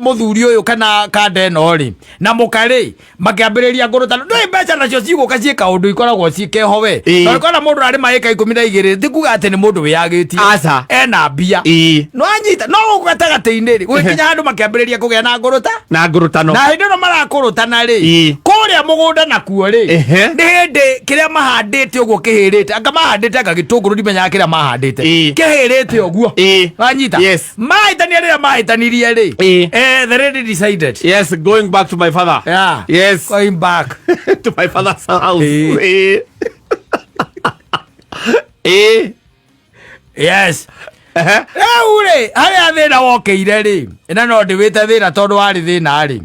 mũthuri ũyũ kana kanda ĩno rĩ, na mũka rĩ, makĩambĩrĩria ngũrũtano. Ndũĩ mbeca nacio cigũka ciĩ kaũndũ ikoragwo ciĩ keho we. Ĩĩ. Tondũ kona mũndũ arĩma ĩka 12, ti kuga atĩ nĩ mũndũ wĩyagĩtie. Aca. Ena mbia. Ĩĩ. No anyita, no gũkũ gatagatĩ-inĩ rĩ, gũgĩkinya handũ makĩambĩrĩria kũgĩa na ngũrũta. Na ngũrũtano. Na hĩndĩ ĩno marakũrũtana rĩ, Ĩĩ. kũrĩa mũgũnda nakuo rĩ, Ehe. nĩ hĩndĩ kĩrĩa mahandĩte ũguo kĩhĩrĩte. Anga mahandĩte anga gĩtũngũrũ ndimenyaga kĩrĩa mahandĩte. Ĩĩ. Kĩhĩrĩte ũguo. Ĩĩ. Wanyita? Yes. Mahĩtania rĩrĩa mahĩtanirie rĩ, Ĩĩ. The lady decided. Yes, going back to my father. Yeah. Yes. Going back. To my father's house. Ĩĩ. Ĩĩ. Ĩĩ. Yes. Ehe. Rĩu rĩ, harĩa thĩna wokĩire rĩ, na no ndĩwĩte thĩna tondũ warĩ thĩna rĩ.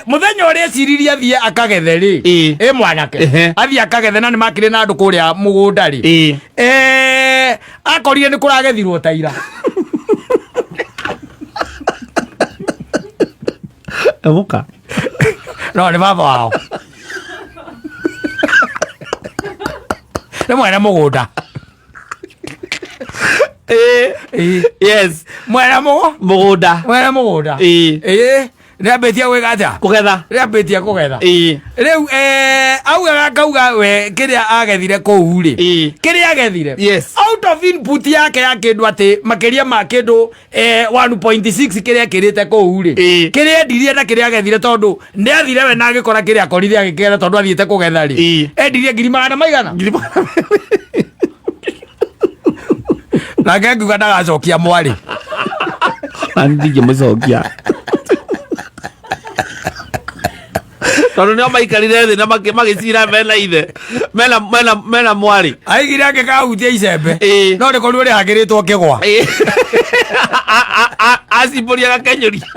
Mũthenya ũrĩa eciririe athiĩ akagethe rĩ, Ĩĩ. ĩ mwanake, Ehe. athiĩ akagethe na nĩ makĩrĩ na andũ kũrĩa mũgũnda rĩ. Ĩĩ. Akorire nĩ kũragethirwo ta ira. Emuka. No nĩ baba wao. Nĩ mwene mũgũnda. Ĩĩ. Ĩĩ. Yes. Mwene Mũgũnda. Mwene mũgũnda. Ĩĩ. Ĩĩ. Nĩambĩtie gwĩka atĩa? Kũgetha. Nĩambĩtie kũgetha. Ĩĩ. Rĩu, augaga akauga we kĩrĩa agethire kũu rĩ. Ĩĩ. Kĩrĩa agethire. Yes. Out of input yake ya kĩndũ atĩ makĩria ma kĩndũ 1.6 kĩrĩa ekĩrĩte kũu rĩ. Ĩĩ. Kĩrĩa endirie na kĩrĩa agethire tondũ nĩ athire we na agĩkora kĩrĩa akorire agĩkĩgetha tondũ athiĩte kũgetha rĩ. Ĩĩ. Endirie ngiri magana maigana? Ngiri magana Nake akiuga ndagacokia mwarĩ. Na ndingĩmũcokia. Tondũ nĩo maikarire thĩ na magĩcira mena ithe. Mena mwarĩ. Aigire angĩkahutia icembe. Ĩĩ. No rĩkorirwo rĩhagĩrĩtwo kĩgwa. Ĩĩ. Acimbũria gakenyũria.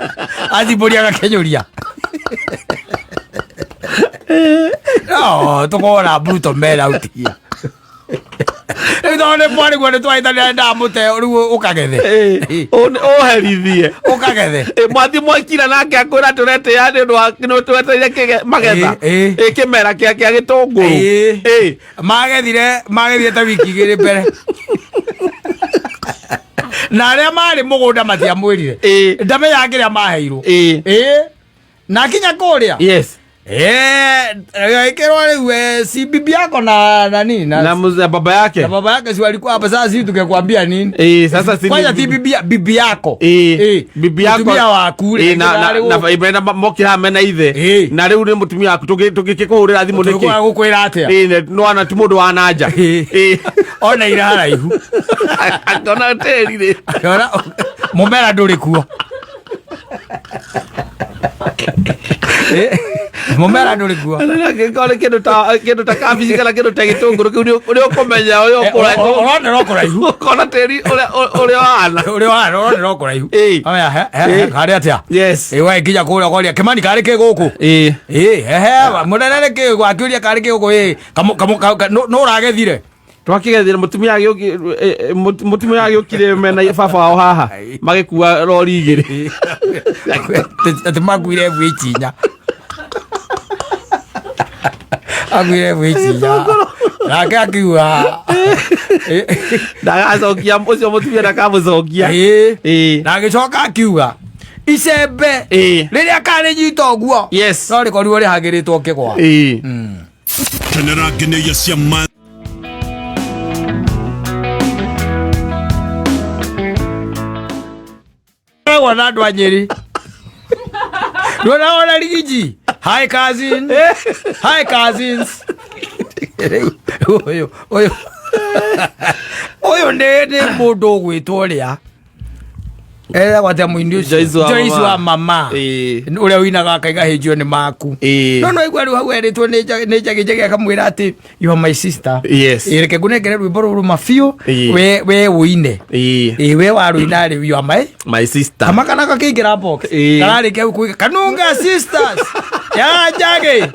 Acimbũria gakenyũria. No, tũkona brutal men out here. Rĩu tondũ nĩ mwarĩ guo nĩ twahĩtanĩra ndamũte rĩu ũkagethe. Ĩĩ. Ũherithie. Ũkagethe. Ĩ, mwathiĩ mwakira nake akwĩra tũretĩa nĩ ũndũ wa nĩ twetereire magetha. Ĩĩ, ĩĩ. Ĩ, kĩmera kĩa gĩtũngũrũ. Ĩĩ. Ĩĩ. Magethire ta wiki 2 mbere. Na arĩa marĩ mũgũnda matiamwĩrire. Ĩĩ. Ndamenyaga kĩrĩa maheirwo. Ĩĩ. Ĩĩ. Na akinya kũrĩa. Yes. Ĩkĩrwo rĩu, si bibi yako na nani na Na mzee baba yake. Na baba yake si walikuwa hapa, sasa sisi tungekwambia nini? Sasa si Kwanza ti bibi yako. Bibi yako. Mutumia waku rĩ, Na rĩu na na mokira mena ithe. Na rĩu nĩ mũtumia waku tũgĩkĩkũhũrĩra thimũ nĩkĩ? Tũgũkũra gũkwĩra atĩa? Nĩ wana ti mũndũ wa nanja. Ona ira haraihu. Akĩona tĩri rĩ. Akĩona mũmera ndũrĩ kuo. Mũmera ndũrĩ kuo. Angĩkorwo nĩ kĩndũ ta kabici kana kĩndũ ta gĩtũngũrũ kĩu nĩ ũkũmenya ũrĩa ũkũraihu. Ũronera ũkũraihu. Ũkona tĩri ũrĩa ũhana. Ũrĩa ũhana, ũronera ũkũraihu. Oya, he, karĩ atĩa? Yes. We nginya kũrĩa ũkoria, Kĩmani karĩ kĩ gũkũ? Hehe, mũnene nĩ kĩ? Akĩũria karĩ kĩ gũkũ? Nũ ũragethire? Twakĩgethire mũtumia mũtumia agĩũkire mena baba wao haha magĩkua rori 2. Atĩ makuire gwĩcinya. Akuire gwĩcinya. Nake akiuga, Ndagacokia ũcio mũtumia ndakamũcokia. Na agĩcoka akiuga icembe rĩrĩa karĩnyita ũguo. Yes. No rĩkorirwo rĩhagĩrĩtwo kĩgwa. Kenera ngenyagia cia ma. Kuona andũ a Nyĩrĩ. Ndũona ona Rigiji. Hi cousin. Hi cousins. Ũyũ ũyũ ũyũ nĩ nĩ mũndũ ũgwĩtwo ũrĩa etagwo atĩa mũini ũcio? Joyce wa Joyce Mama. wa mama Ĩĩ. ũrĩa ũinaga akaiga hĩnjio nĩ maku. Ĩĩ. No no igua rĩu hau erĩtwo nĩ Njagĩ nĩ Njagĩ Njagĩ akamwĩra atĩ you are my sister. Yes. Ĩĩ, reke ngũnengere rwĩmbo rũrũ ma biũ Ĩĩ. we we ũine. Ĩĩ. Ĩĩ, we warũina rĩu you are my My sister. kama kana kakĩingĩra box. Ĩĩ. Kararĩkia hau kuiga Kanunga sisters ya Njagĩ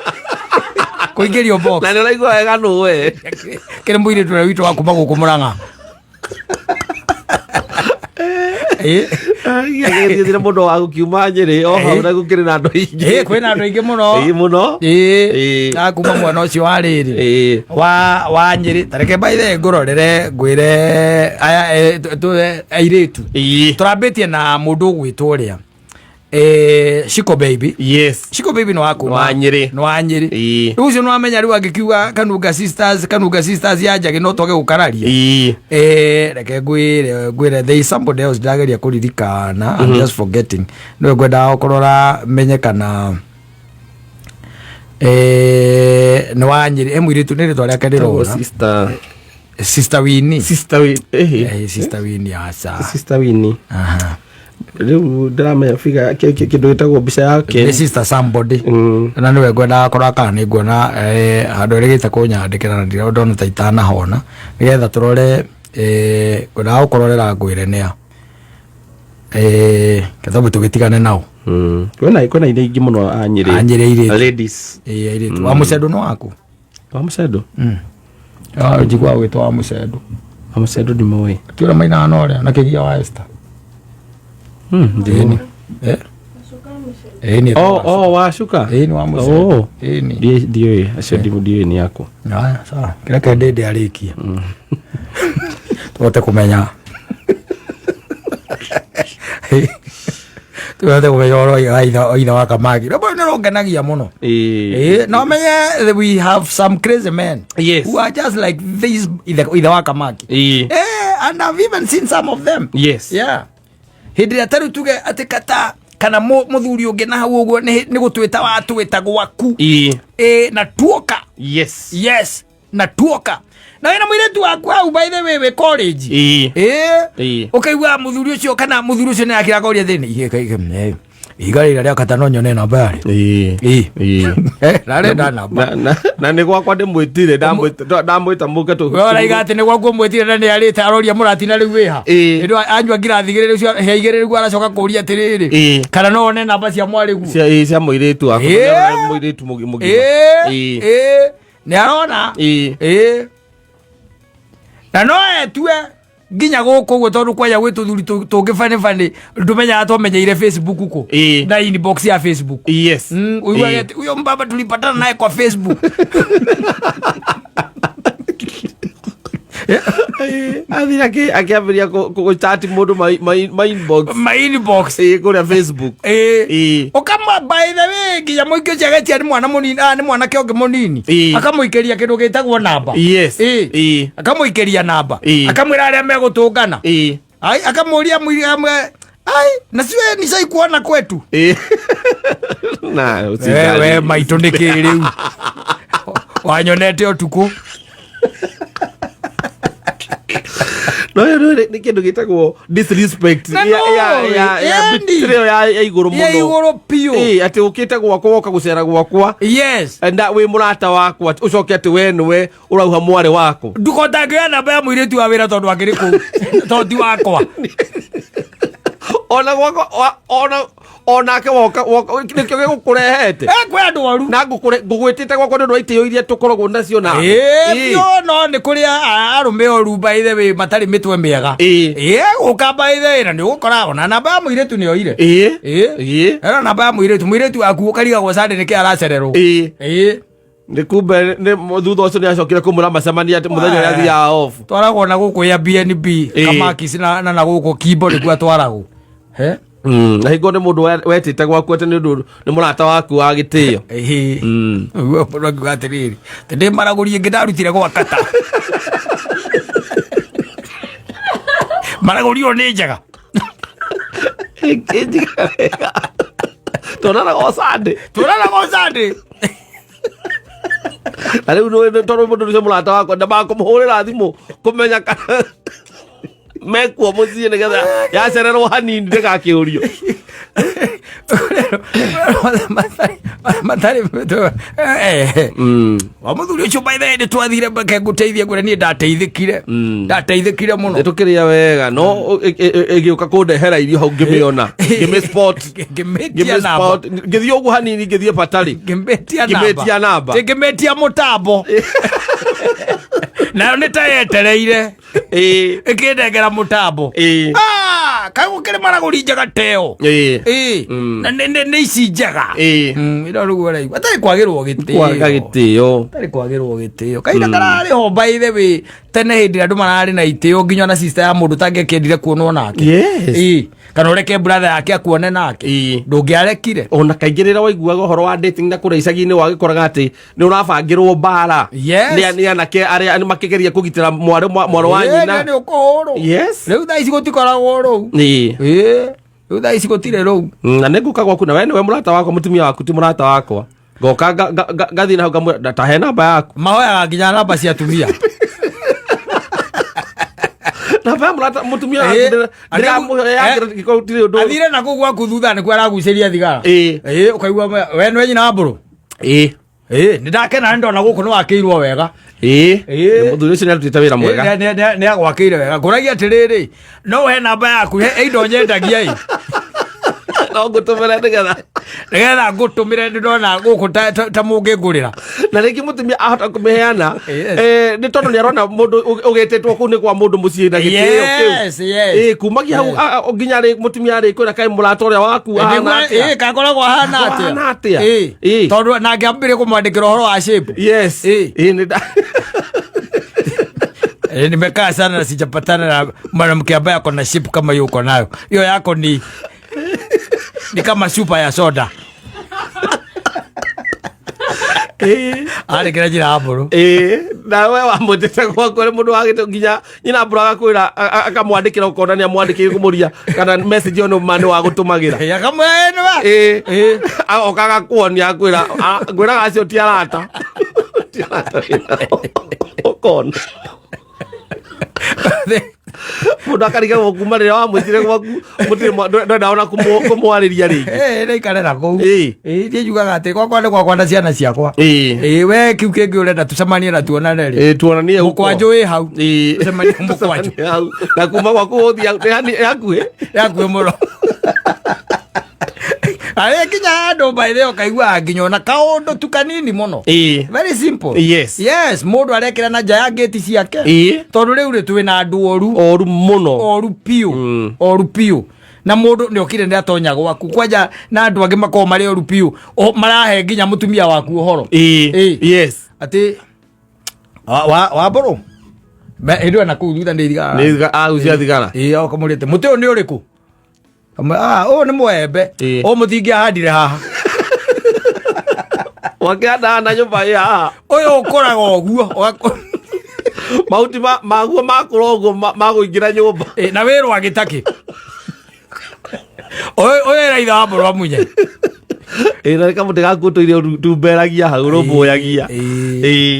kũingĩrio box. Na nĩ ũraigua wega nũ we. Kĩrĩ mũirĩtu ũrĩa witũ wa kuma gũkũ Mũrang'a. Ĩĩ. Agĩthiĩthire mũndũ wa gũkiuma Nyĩrĩ o hau na gũkĩrĩ na andũ aingĩ. Ĩĩ, kwĩna andũ aingĩ mũno. Ĩĩ mũno. Ĩĩ. Ĩĩ. Na kuma mwena ũcio wa rĩrĩ. Ĩĩ. Wa wa Nyĩrĩ. Ta reke by the way ngũrorere ngwĩre aya airĩtu. Ĩĩ. Tũrambĩtie na mũndũ ũgwĩtwo ũrĩa. Eh, Shiko Baby. Yes. Shiko Baby nĩ wa kuma Wa Nyĩrĩ. Nĩ wa Nyĩrĩ. Ĩĩ. Rĩu ũcio nĩ wamenya rĩu angĩkiuga Kanunga Sisters, Kanunga Sisters ya Njagĩ no twage gũkararia. Ĩĩ. Eh, reke ngwĩre ngwĩre there is somebody else ndĩrageria kũririkana I'm just forgetting nĩwe ngwendaga kũrora menye kana eh, nĩ wa Nyĩrĩ e mũirĩtu nĩ rĩtwa rĩake ndĩrona Sister. Sister Winnie. Sister Winnie. Eh, Sister Winnie aca. Sister Winnie. Aha. Rĩu ndĩramenya figa kĩndũ gĩtagwo mbica yake. Nĩ sister somebody. Mm. Na nĩwe ngwendaga kũrora kana nĩ nguona eh, handũ ĩrĩgĩte kũnyandĩkĩra na ndira ndona ta itanahona nĩgetha tũrore eh, ngwendaga gũkũrorera ngwĩre nĩa eh, kethambu tũgĩtigane nao. Mm. Kwĩna kwĩna iria ingĩ mũno a Nyĩrĩ. A Nyĩrĩ airĩtu. Ladies. Ĩĩ, airĩtu wa mũcendo nĩ waku. Wa Mũcendo? Ah, njiguaga gwĩtwo wa mũcendo. Wa Mũcendo ndimũĩ. Ti ũrĩa mainaga na ũrĩa na kĩgia wa Esther. Ndimũĩ. Eh? Ĩĩ, nĩ Oh, oh, wa Cuka? Ĩĩ, nĩ wa mũcendo. Oh. Ĩĩ, nĩ. Ndiũĩ, acio ndiũĩ nĩ akwa. Haya, sawa. Kĩreke ndĩndĩ arĩkie. Tũhote kũmenya. Tũhote kũmenya ũhoro wa ithe wa ithe wa Kamagi. Rwĩmbo rũu nĩ rũngenagia mũno. Ĩĩ. Eh, no menye we have some crazy men Yes. who are just like this ithe ithe wa Kamaki. Ĩĩ. Eh, and I've even seen some of them. Yes. Yeah. Hĩndĩ ĩrĩa tarĩu tuge atĩ kata kana mũthuri ũngĩ na hau ũguo nĩ nĩ gũtwĩta watwĩta gwaku. Ĩĩ. Eh, na tuoka. Yes. Yes, na tuoka. Na wĩna mũirĩtu waku hau by the way wĩ college. Ĩĩ. Ĩĩ. Ĩĩ. Ũkaigua mũthuri ũcio kana mũthuri ũcio nĩ akĩra koria thĩinĩ. Ihe kai ihiga rĩrĩa rĩa kata no nyone namba yarĩ. Ĩĩ. Ĩĩ. Ĩĩ. Eh, narenda namba. Na na na nĩ gwakwa ndĩmwĩtire ndamwĩta ndamwĩta mũke tũ. We ũraiga atĩ nĩ gwaku ũmwĩtire na nĩ arĩte aroria mũratina rĩu wĩha. Ĩĩ. Hĩndĩ ĩyo anyua ngirathi igĩrĩ rĩu hĩa igĩrĩ rĩu aracoka kũria atĩrĩrĩ. Ĩĩ. Kana no one namba cia mwarĩguo. Cia ĩĩ cia mũirĩtu wakwa. Ĩĩ. Mũirĩtu mũgima. Ĩĩ. Ĩĩ. Ĩĩ. Nĩ arona. Ĩĩ. Ĩĩ. Na no etue nginya gũkũ ũguo tondũ kwaya gwĩ tũthuri tũngĩ bani bani ndũmenyaga twamenyeire Facebook kũ. Ĩĩ. Na inbox ya Facebook. Yes. Uiguage Ĩĩ. atĩ huyo mbaba tulipatana naye kwa Facebook. Athire akĩambĩrĩria gũchat mũndũ ma inbox. Ma inbox. Ĩĩ kũrĩa Facebook. Ĩĩ. Ĩĩ. Ũkama by the way nginya mũingĩ ũcio agetia nĩ mwana mũnini, ah, nĩ mwanake ũngĩ mũnini. Ĩĩ. Akamũikĩria kĩndũ gĩtagwo namba. Yes. Ĩĩ. Ĩĩ. Akamũikĩria namba. Ĩĩ. Akamwĩra arĩa megũtũngana. Ĩĩ. Ai, akamũria mwiri amwe ai na siwe nishai kuona kwetu. Ĩĩ. Na We, we maitũ nĩ kĩ rĩu wanyonete ũtukũ. No ĩyo nĩ kĩndũ gĩtagwo disrespect Na ya ya no, ya ya ĩni. betrayal ya ya igũrũ Ya mũno. igũrũ biũ. Ĩĩ atĩ ũkĩte gwakwa woka gũcera gwakwa. Yes. Na wĩ mũrata wakwa ũcoke atĩ we nĩwe ũrauha mwarĩ wakwa. Ndũkotangĩoya namba ya mũirĩtu wa wĩra tondũ akĩrĩ kũu tondũ ti wakwa. Ona gwakwa ona onake woka woka nĩkĩo gĩgũkũrehete. Eh, kwĩ andũ oru. Na ngũgwĩtĩte gwakwa nĩ ũndũ wa itĩo iria tũkoragwo nacio na. Ĩĩ, biũ no nĩ kũrĩ arũme oru by the way matarĩ mĩtwe mĩega. Ĩĩ. Ĩĩ, gũka by the way na nĩ ũgũkora ona namba ya mũirĩtu nĩ oire. Ĩĩ. Ĩĩ. Ĩĩ. Ĩno namba ya mũirĩtu, mũirĩtu waku ũkarigagwo Sunday nĩkĩ aracererwo. Ĩĩ. Ĩĩ. Nĩ kumbe nĩ thutha ũcio nĩ acokire kũmwĩra macemania atĩ mũthenya ũrĩa athiaga off. Twaragwo na gũkũ Airbnb, Ĩĩ. Kamakis na gũkũ Kimbo nĩkuo atwaragwo. He? Na hingo nĩ mũndũ wetĩte gwaku atĩ nĩ ũndũ nĩ mũrata waku wa gĩtĩo. Ĩhĩ. Ũguo mũndũ akiuga atĩrĩrĩ, atĩ ndĩ maragũri ĩngĩ ndarutire gwa kata. Maragũri ĩyo nĩ njega. Ĩnjiga wega. Tuonanaga o Sunday. Tuonanaga o Sunday. Na rĩu tondũ mũndũ ũcio mũrata wakwa ndambaga kũmũhũrĩra thimũ kũmenya kana mekuo mũciĩ nĩgetha yacererwo hanini ndĩgakĩũrio. Matarĩ wa mũthuri ũcio, by the way, nĩ twathire mbeke ngũteithie ngwĩre niĩ ndateithĩkire, ndateithĩkire mũno. Nĩ tũkĩrĩa wega no ĩgĩũka kũndehera irio hau ngĩmĩona ngĩmĩ spot. Ngĩmĩtia namba. Ngĩmĩ spot ngĩthiĩ ũguo hanini ngĩthiĩ batarĩ. Ngĩmĩtia namba. Ngĩmĩtia namba. Ti ngĩmĩtia mũtambo nayo nĩ ta yetereire ĩkĩndengera mũtambo. Ah, kaĩ gũkĩrĩ maragũri njega teo. Ĩĩ. Na nĩ ici njega. Ĩno rĩu ũraigua atarĩ kwagĩrwo gĩtĩo. Kwaga gĩtĩo. Atarĩ kwagĩrwo gĩtĩo kahinda kararĩ ho, by the way, tene hĩndĩ ĩrĩa andũ mararĩ na itĩo nginya ona sister ya mũndũ tangĩakĩendire kuonwo nake. Ĩĩ. Kana ũreke brother yake akuone nake. Ndũngĩarekire. Ona kaingĩ rĩrĩa waiguaga ũhoro wa dating na kũrĩa icagi-inĩ wagĩkoraga atĩ nĩ ũrabangĩrwo mbara nĩ anake arĩa makĩgeria kũgitĩra mwarĩ wa nyina. Nĩ ũkũhũrwo. Rĩu thaa ici gũtikoragwo rũu. Ĩĩ. Rĩu thaa ici gũtirĩ rũu. Na nĩ ngũka gwaku na we nĩwe mũrata wakwa, mũtumia waku ti mũrata wakwa, ngoka ngathiĩ na hau ngamwĩra tahe namba yaku. Mahoyaga nginya namba cia atumia. Namba ya mũrata mũtumia waku ndĩramũhe yake gĩkorwo gũtirĩ ũndũ. Athire na kũu gwaku thutha nĩkuo aragucĩria thigara. Ĩĩ, ũkaigua we nĩwe nyina wa mbũrũ. Ĩĩ, nĩ ndakena nĩ ndona gũkũ nĩ wakĩirwo wega. Mũthuri ũcio nĩ arutĩte wĩra mwega. Nĩ agwakĩire wega. Ngũragia atĩrĩrĩ, no ũhe namba yaku he indo nyendagia ĩ. No ngũtũmĩre nĩgetha nĩgetha ngũtũmĩre nĩ ndona gũkũ ta mũngĩngũrĩra. Na rĩngĩ mũtumia ahota kũmĩheana nĩ tondũ nĩ arona mũndũ ũgĩtĩtwo kũu nĩ kwa mũndũ mũciĩ na gĩtĩo kĩu. Ĩĩ, kumagia hau nginya rĩ mũtumia arĩ kwĩra kaĩ mũrata ũrĩa waku ahana atĩa? Ĩĩ, kakoragwo ahana atĩa? Ahana atĩa? Ĩĩ. Tondũ nake ambĩrĩrie kũmwandĩkĩra ũhoro wa shape. Ĩĩ, nĩ Nimekaa sana na sijapatana na mwanamke ambaye ako na shape kama hiyo uko nayo. Hiyo yako ni kama chupa ya soda. Arĩ kĩra njĩra ya mbũrũ. Ĩĩ, na we wamwĩtĩte gwaku arĩ mũndũ wagĩte nginya nyina mbũrũ agakwĩra akamwandĩkĩra ũkona nĩ amwandĩkĩire kũmũria kana message ĩyo nĩ ma nĩ wagũtũmagĩra. Ĩĩ, akamwĩra nĩ wa. Ĩĩ. Agoka agakuonia akwĩra ngwĩraga acio ti arata. Ti arata wĩnao. Ũkona. Mũndũ akarigagwo kuma rĩrĩa wamwĩtire gwaku mũtirĩ ndwenda ona kũmwarĩria rĩngĩ. Ĩĩ, nĩ ikare na kũu. Ĩĩ, niĩ njugaga atĩ gwakwa nĩ gwakwa na ciana ciakwa. Ĩĩ, we kĩu kĩngĩ ũrenda tũcemanie na tuonane rĩ. Ĩĩ, tuonanie huko. Mũkwanjũ wĩ hau. Tũcemanie mũkwanjũ. Tũcemanie hau. Na kuma gwaku gũthiĩ nĩ hakuhĩ. Nĩ hakuhĩ mũno. Arĩ nginya handũ by the way ũkaigua nginya ona kaũndũ tu kanini mũno. Very simple. Yes, mũndũ arekĩra na nja ya ngĩti ciake. Tondũ rĩu rĩ twĩna andũ oru. Oru mũno. Oru piũ. Oru piũ. Na mũndũ nĩ okire nĩ atonya gwaku kwanja na andũ angĩ makoragwo marĩ oru piũ. Marahe nginya mũtumia waku ũhoro. Atĩ wa mbũrũ. Hĩndĩ ĩyo na kũu thutha nĩ thigara. Nĩ agucia thigara. Ĩĩ, okamũrĩte. Mũtĩ ũyũ nĩ ũrĩkũ? Kamwe, ũyũ nĩ mwembe. Ũyũ mũtingĩahandire haha. Wakĩhanda na nyũmba ĩ haha. Ũyũ ũkũraga ũguo. Mahuti maguo makũra ũguo magũingĩra nyũmba. Ĩĩ, na wĩrwo agĩtakĩ. Ũyũ ũyũ ĩra ithe wa mbũrũ amunye. Ĩĩ, na nĩ kamũtĩ gaku ũtũire tumbeeragia hau rũmbũyagia.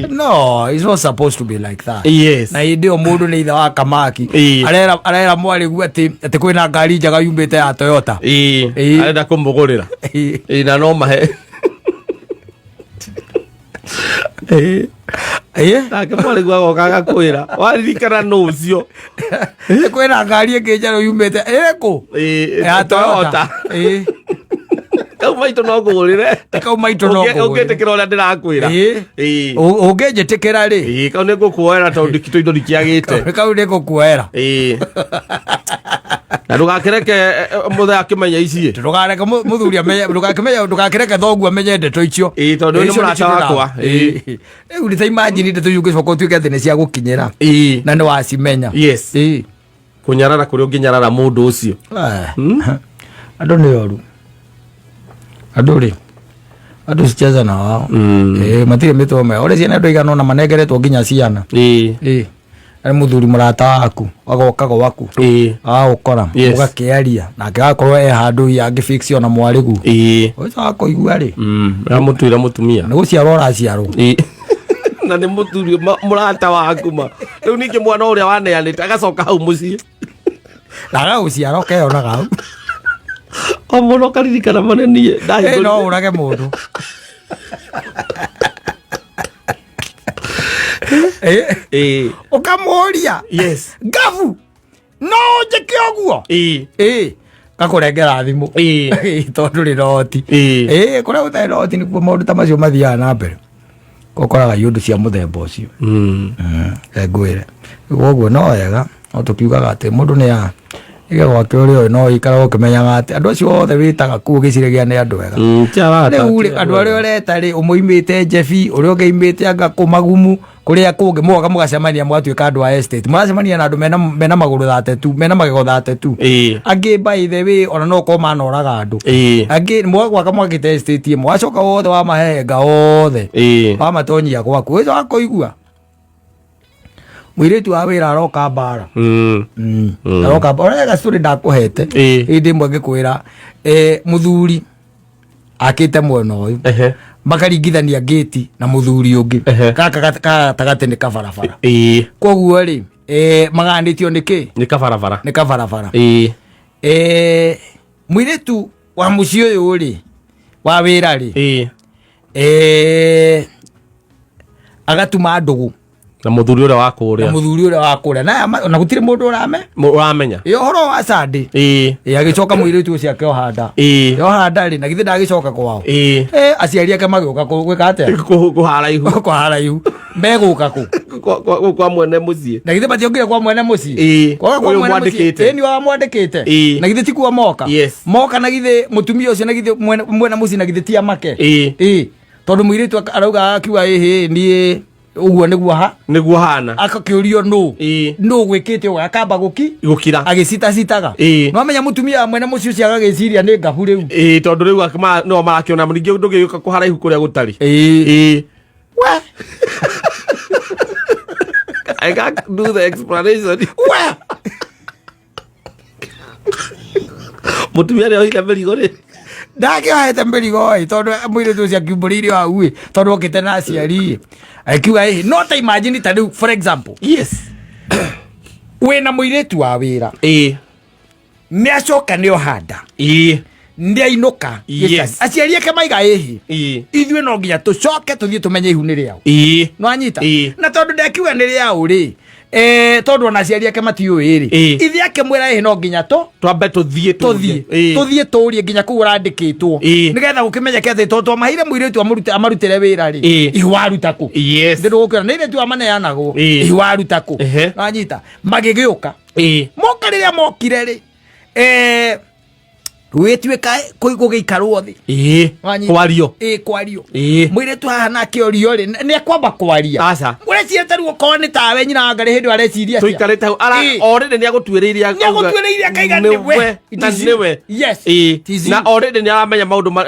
No, it's not supposed to be like that. Na hĩndĩ ĩyo mũndũ nĩ ithe wa kamaki. Arera mwarĩ guo atĩ kwĩna ngari njega yumĩte ya Toyota. Arenda kũmũgũrĩra. Ĩĩ, na no mahe. Nake mwarĩ guo agoka agakwĩra waririkana nũ ũcio. Kwĩna ngari ĩngĩ njerũ yumĩte ĩrĩkũ? Ya Toyota. Kau maitũ no ngũgũrĩre. Kau maitũ no ngũgũrĩre. Ũngĩtĩkĩra ũrĩa ndĩrakwĩra. Ũngĩnjĩtĩkĩra rĩ. Kau nĩ ngũkuoera tondũ ndikitũ indo ndikĩagĩte. Kau nĩ ngũkuoera. Na ndũgakĩreke mũthee akĩmenya ici. Ndũkareke mũthuri amenye, ndũgakĩmenye, ndũgakĩreke thoguo amenye ndeto icio. Ĩĩ, tondũ nĩ mũrata wakwa. Rĩu nĩ ta imagine ndeto icio ũngĩcoka ũtuĩke atĩ nĩ cia gũkinyĩra. Na nĩ wacimenya. Kũnyarara kũrĩa ũngĩnyarara mũndũ ũcio. Andũ nĩ oru. Andũ rĩ, andũ sicheza na wao. Matirĩ mĩtwe mĩega. Ũrĩa ciana andũ aigana ũna manengeretwo nginya ciana. Nĩ mũthuri mũrata waku agoka gwaku, agagũkora, mũgakĩaria nake, agakorwo e handũ hihi angĩ ona mwarĩgu ũcio wakũigua rĩ. Ramũtuĩra mũtumia. Nĩ gũciarwo ũraciarwo. Na nĩ mũthuri mũrata waku ma rĩu ningĩ mwana ũrĩa waneanĩte agacoka hau mũciĩ. Na agagũciara ũkeyonaga hau. O mũno ũkaririkana manenie. No ũrage mũndũ. Ũkamũria, "Ngabu, no ũnjĩke ũguo?" Ĩ gakũrengera thimũ tondũ rĩ noti. Ĩ kũrĩa gũtarĩ noti nĩkuo maũndũ ta macio mathiaga na mbere, ũkoraga iũndũ cia mũthemba ũcio. Ngwĩre koguo no wega no tũkiugaga atĩ mũndũ nĩ a ige gwake ũrĩa ũĩ, no ũikaraga ũkĩmenyaga atĩ andũ acio othe wĩtaga kũu ũgĩciragia nĩ andũ ega. Ti arata, rĩu ti rĩ, andũ arĩa ũreta rĩ, ũmũimĩte njebi, ũrĩa ũngĩ aimĩte anga kũ magumu kũrĩa kũngĩ, mũgoka mũgacemania mũgatuĩka andũ a estate, mũracemania na andũ mena magũrũ 32, mena magego 32. Angĩ, by the way, ona no ũkorwo manoraga andũ. Angĩ mũgagwaka mwakĩte estate ĩmwe, wacoka wothe wamahenga othe, wamatonyia gwaku, ũcio wakũigua mũirĩtu wa wĩra aroka mbara. Aroka mbara. Ũrĩa gacũrĩ ndakũhete hĩndĩ ĩmwe ngĩkwĩra, mũthuri akĩte mwena ũyũ, makaringithania ngĩti na mũthuri ũngĩ. Gaka gatagatĩ nĩ kabarabara. Koguo rĩ, maganĩtio nĩ kĩ? Nĩ kabarabara. Nĩ kabarabara. Mũirĩtu wa mũciĩ ũyũ rĩ, wa wĩra rĩ, agatuma ndũgũ na mũthuri ũrĩa wa kũrĩa. Na mũthuri ũrĩa wa kũrĩa na na gũtirĩ mũndũ ũrame ũramenya. Ĩ ũhoro wa Sunday. Ĩ agĩcoka mũirĩtu ũcio akĩoha nda. Yoha nda rĩ, na githĩ ndagĩcoka kwao? Aciari ake magĩũka gwĩka atĩa? Kũhara ihu. Kũhara ihu megũka kũ? Kwa mwene mũciĩ. Na githĩ matiokire kwa mwene mũciĩ? Kwaga kwa Ũyũ mwene mũciĩ. mwandĩkĩte. Ĩ ni wamwandĩkĩte. Na githĩ tikuo moka? Yes. Moka, na githĩ mũtumia ũcio, na githĩ mwene mũciĩ, na githĩ ti amake? Ĩ tondũ mũirĩtu arauga, akiuga, "Ĩhĩ, niĩ ũguo nĩguo ha Nĩguo hana." Akakĩũrio nũ nũ gwĩkĩte ũguo, akamba gũki gũkira. Agĩcitacitaga. No amenya mũtumia wa mwene mũciĩ ũcio agagĩciria nĩ ngabu rĩu. Ĩĩ, tondũ rĩu no marakĩona ningĩ ndũngĩgĩũka kũhara ihu kũrĩa gũtarĩ. We. I can't do the explanation. We. Mũtumia nĩ oire mĩrigo rĩ. Ndakĩohete mĩrigo ĩ, tondũ mũirĩtu ũcio akiumbũrĩire hau ĩ, tondũ okĩte na aciari ĩ, akiuga ĩ, no ta imagine ta rĩu, for example, wĩna mũirĩtu wa wĩra, nĩ acoka nĩ ohanda, nĩ ainũka, aciari ake maiga ĩhĩ, ithuĩ no nginya tũcoke tũthiĩ tũmenye ihu nĩ rĩao. No anyita. Na tondũ ndekiuga nĩ rĩao rĩ, tondũ ona aciari ake matiũĩ rĩ, ithe akĩmwĩra ĩhĩ, no nginya tũ Twambe tũthiĩ. Tũthiĩ. Tũthiĩ tũrie nginya kũu ũrandĩkĩtwo, nĩgetha gũkĩmenyeke atĩ tondũ twamaheire mũirĩtu amarutĩre wĩra rĩ, ihu waruta kũ? Ndĩ ndũgũkĩona nĩ irĩtu amaneanagwo. Ihu waruta kũ? Wanyita, magĩgĩũka. Moka, rĩrĩa mokire rĩ, gwĩtuĩka gũgĩikarwo thĩ. Wanyita? Kwario. Ĩ, kwario. Mũirĩtu haha nake orio rĩ, nĩ ekwamba kwaria? Aca. Ũreciria ta rĩu okorwo nĩ tawe nyina wa ngarĩ hĩndĩ ĩyo areciria atĩa? Tũikarĩte hau ara already nĩ agũtuĩrĩire. Nĩ agũtuĩrĩire akaiga nĩwe. It Na is you. nĩwe. Yes. It is Na you. already nĩ aramenya maũndũ ma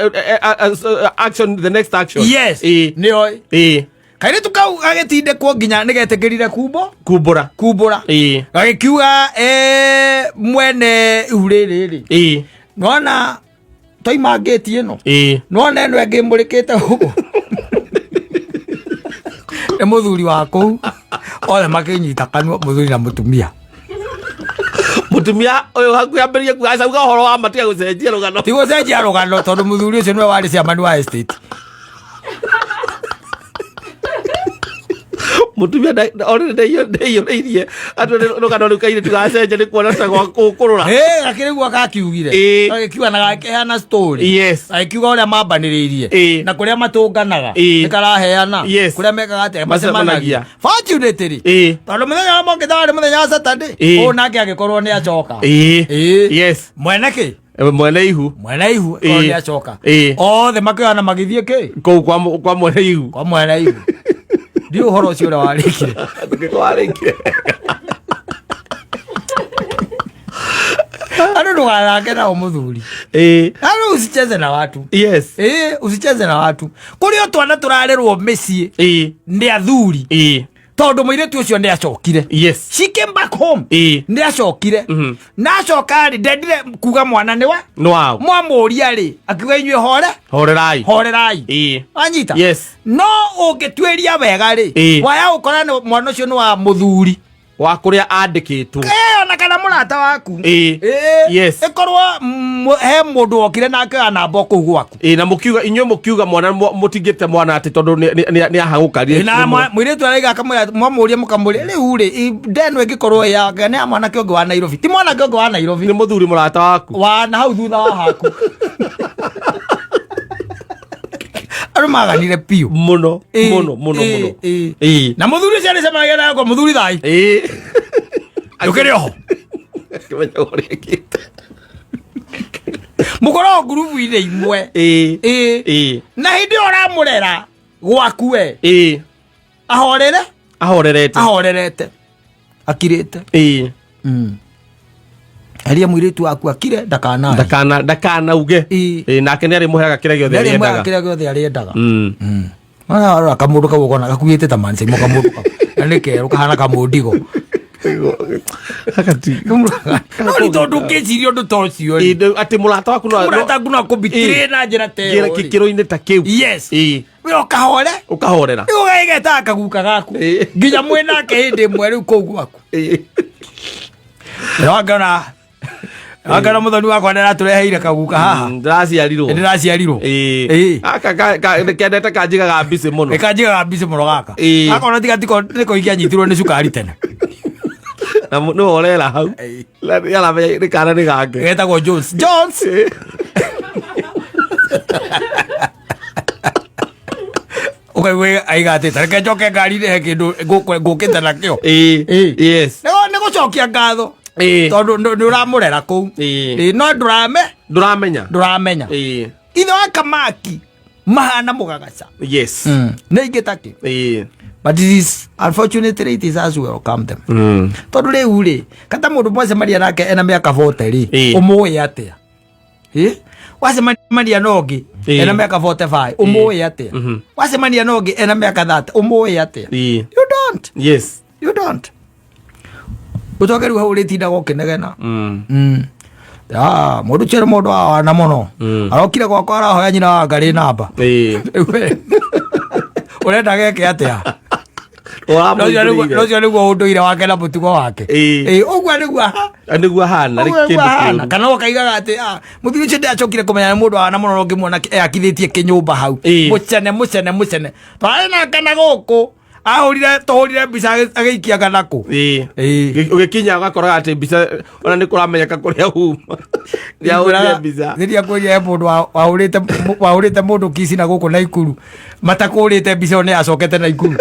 action, the next action. Nĩoĩ. Kairĩtu kau gagĩtindĩkwo nginya nĩgetĩkĩrire kumbo Kumbũra. Kumbũra. Gagĩkiuga, mwene ihu rĩrĩ rĩ, nona twaima ngĩti ĩno, nona ĩno ĩngĩ mũrĩkĩte ũguo nĩ mũthuri wa kũu. Othe makĩnyita kanua, mũthuri na mũtumia. Mũtumia ũyũ hakuhĩ ambĩrĩrie kuga acauga ũhoro wa ma, tiga gũcenjia rũgano. Ti gũcenjia rũgano, tondũ mũthuri ũcio nĩwe warĩ chairman wa estate. Mũtumia already ndeiyũrĩirie atĩ rũgano rũu kairĩtu gacenjia nĩ kuona ta gwa kũrũra. Gakĩrĩ guo gakiugire. Gagĩkiuga na gakĩheana story. Agĩkiuga ũrĩa mambanĩrĩirie na kũrĩa matũnganaga, nĩ karaheana kũrĩa mekaga atĩa, macemanagia. Fortunately, tondũ mũthenya wa mokĩte warĩ mũthenya wa Saturday, ũũ nake agĩkorwo nĩ acoka. Mwene kĩ? Mwene ihu. Mwene ihu akorwo nĩ acoka. Othe makĩoyana magĩthiĩ kĩ? Kũu kwa mwene ihu. Kwa mwene ihu. Ndiũ ũhoro ũcio ũrĩa warĩkire. Warĩkire. Andũ ndũgathake nao mũthuri. Andũ usicheze na watu. Usicheze na watu. Kũrĩ o twana tũrarerwo mĩciĩ nĩ athuri. Tondu mũirĩtu ũcio nĩ acokire. She came back home. Nĩ acokire. Na acoka rĩ, ndendire kuga mwana nĩ wa Nĩ wao. Mwamũria rĩ, akiuga inyuĩ hore Horerai. Horerai. Wanyita? Yes. No ũngĩtuĩria wega rĩ, waya ũkora mwana ũcio nĩ wa mũthuri wa kũrĩa andĩkĩtwo. Ona kana mũrata waku. Ĩkorwo he mũndũ wokire nake ya namba kũu gwaku. Na mũkiuga, inyuĩ mũkiuga mwana mũtingĩte mwana atĩ tondũ nĩ ahagũkarire. Na mũirĩtu araiga akamwĩra, mwamũria mũkamũria rĩu rĩ, ndeno ĩngĩkorwo ya nĩ ya mwanake ũngĩ wa Nairobi, ti mwanake ũngĩ wa Nairobi, nĩ mũthuri mũrata waku wa na hau thutha wa haku. Andũ maganire piũ. Mũno. Mũno mũno mũno. Na mũthuri ũcio arĩcemanagia nayo kwa mũthuri thai. Ndũkĩrĩ oho. Akĩmenya ũrĩa ekĩte. Mũkoragwo ngurubu-inĩ imwe. Na hĩndĩ ĩyo ũramũrera gwaku we. Ahorere. Ahorerete. Ahorerete. Akirĩte. Aria mũirĩtu waku akire ndakana. Ndakana ndakanauge. Nake nĩ arĩmũheaga kĩrĩa gĩothe arĩendaga. Kĩrĩa gĩothe arĩendaga. Mana warora kamũndũ kau ũkona gakuĩte ta manse mo kamũndũ kau. Na nĩ kerũ kahana kamũndigo. No nĩ tondũ ũngĩciria ũndũ ta ũcio rĩ. Atĩ mũrata waku no mũrata waku no akũbitĩrĩre na njĩra ta ĩyo. Gĩkĩro-inĩ ta kĩu. Yes. We ũkahore. Ũkahorera. Rĩu ũgagĩgetaga kaguka gaku. Nginya mwĩ nake hĩndĩ ĩmwe rĩu kũu gwaku. Ndĩrona ngona mũthoni wakwa nĩaratũreheire kaguka haha. Ndĩraciarirwo. Ndĩraciarirwo. Aka kendete kanjigaga mbici mũno. Kanjigaga mbici mũno gaka. Gaka ona tiga tiko nĩko ingĩanyitirwo nĩ cukari tene. Na nĩwe ũrera hau. Aramenya nĩ kana nĩ gake. Getagwo Jones. Jones. Ũkaigua aiga atĩ reke njoke ngari-inĩ he kĩndũ ngũkĩte nakĩo. Nĩ gũcokia ngatho. Tondũ nĩ ũramũrera kũu. No ndũrame. Ndũramenya. Ndũramenya. Ithe wa kamaki mahana mũgagaca. Nĩ ingĩ takĩ. But it is unfortunately it is as we welcome them. Tondũ rĩu rĩ, kata mũndũ mwacemania nake ena mĩaka 40 rĩ, ũmũĩ atĩa? Wacemania na ũngĩ ena mĩaka 45, ũmũĩ atĩa? Wacemania na ũngĩ ena mĩaka 30, ũmũĩ atĩa? You don't. Yes. You don't. Ũcoke rĩu hau ũrĩtindaga ũkĩnegena. Mũndũ ũcio nĩ mũndũ wa wana mũno. Arokire gwakwa arahoya nyina wa ngarĩ namba. Ũrenda geke atĩa? Ũcio nĩguo ũndũire wake na mũtugo wake. Ũguo nĩguo nĩguo ahana, nĩ kĩndũ kĩũru. Kana ũkaigaga atĩ mũthuri ũcio ndĩracokire kũmenya nĩ mũndũ wana mũno ũngĩmuona eakithĩtie kĩnyũmba hau. Mũcene mũcene mũcene. Twarĩ na kana gũkũ. Ahũrire tũhũrire mbica agĩikia kana kũ. Ũgĩkinya ũgakoraga atĩ mbica ona nĩ kũramenyeka kũrĩa uma. Nĩahũrire mbica. Rĩrĩa kwĩria he mũndũ wahũrĩte mũndũ kici na gũkũ Naikuru. Matakũrĩte mbica ĩyo nĩ yacokete Naikuru.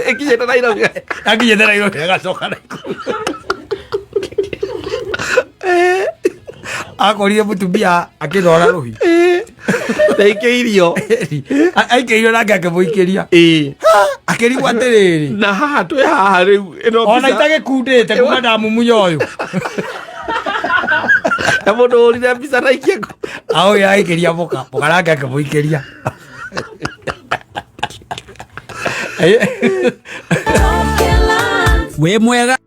Ĩkinyĩte Nairobi. Akinyĩte Nairobi agacoka Naikuru. Akorire mũtumia akĩthora rũhi. Ndaikĩirio. Aikĩirio nake akĩmũikĩria. Akĩrigwo atĩrĩrĩ. Na haha twĩ haha rĩu ĩno Ona itagĩkundĩte kuma ndamumunya ũyũ. Na mũndũ ũrire mbica na ikia kũ. Aũyũ agĩkĩria mũka, mũka nake akĩmũikĩria. Wĩ mwega.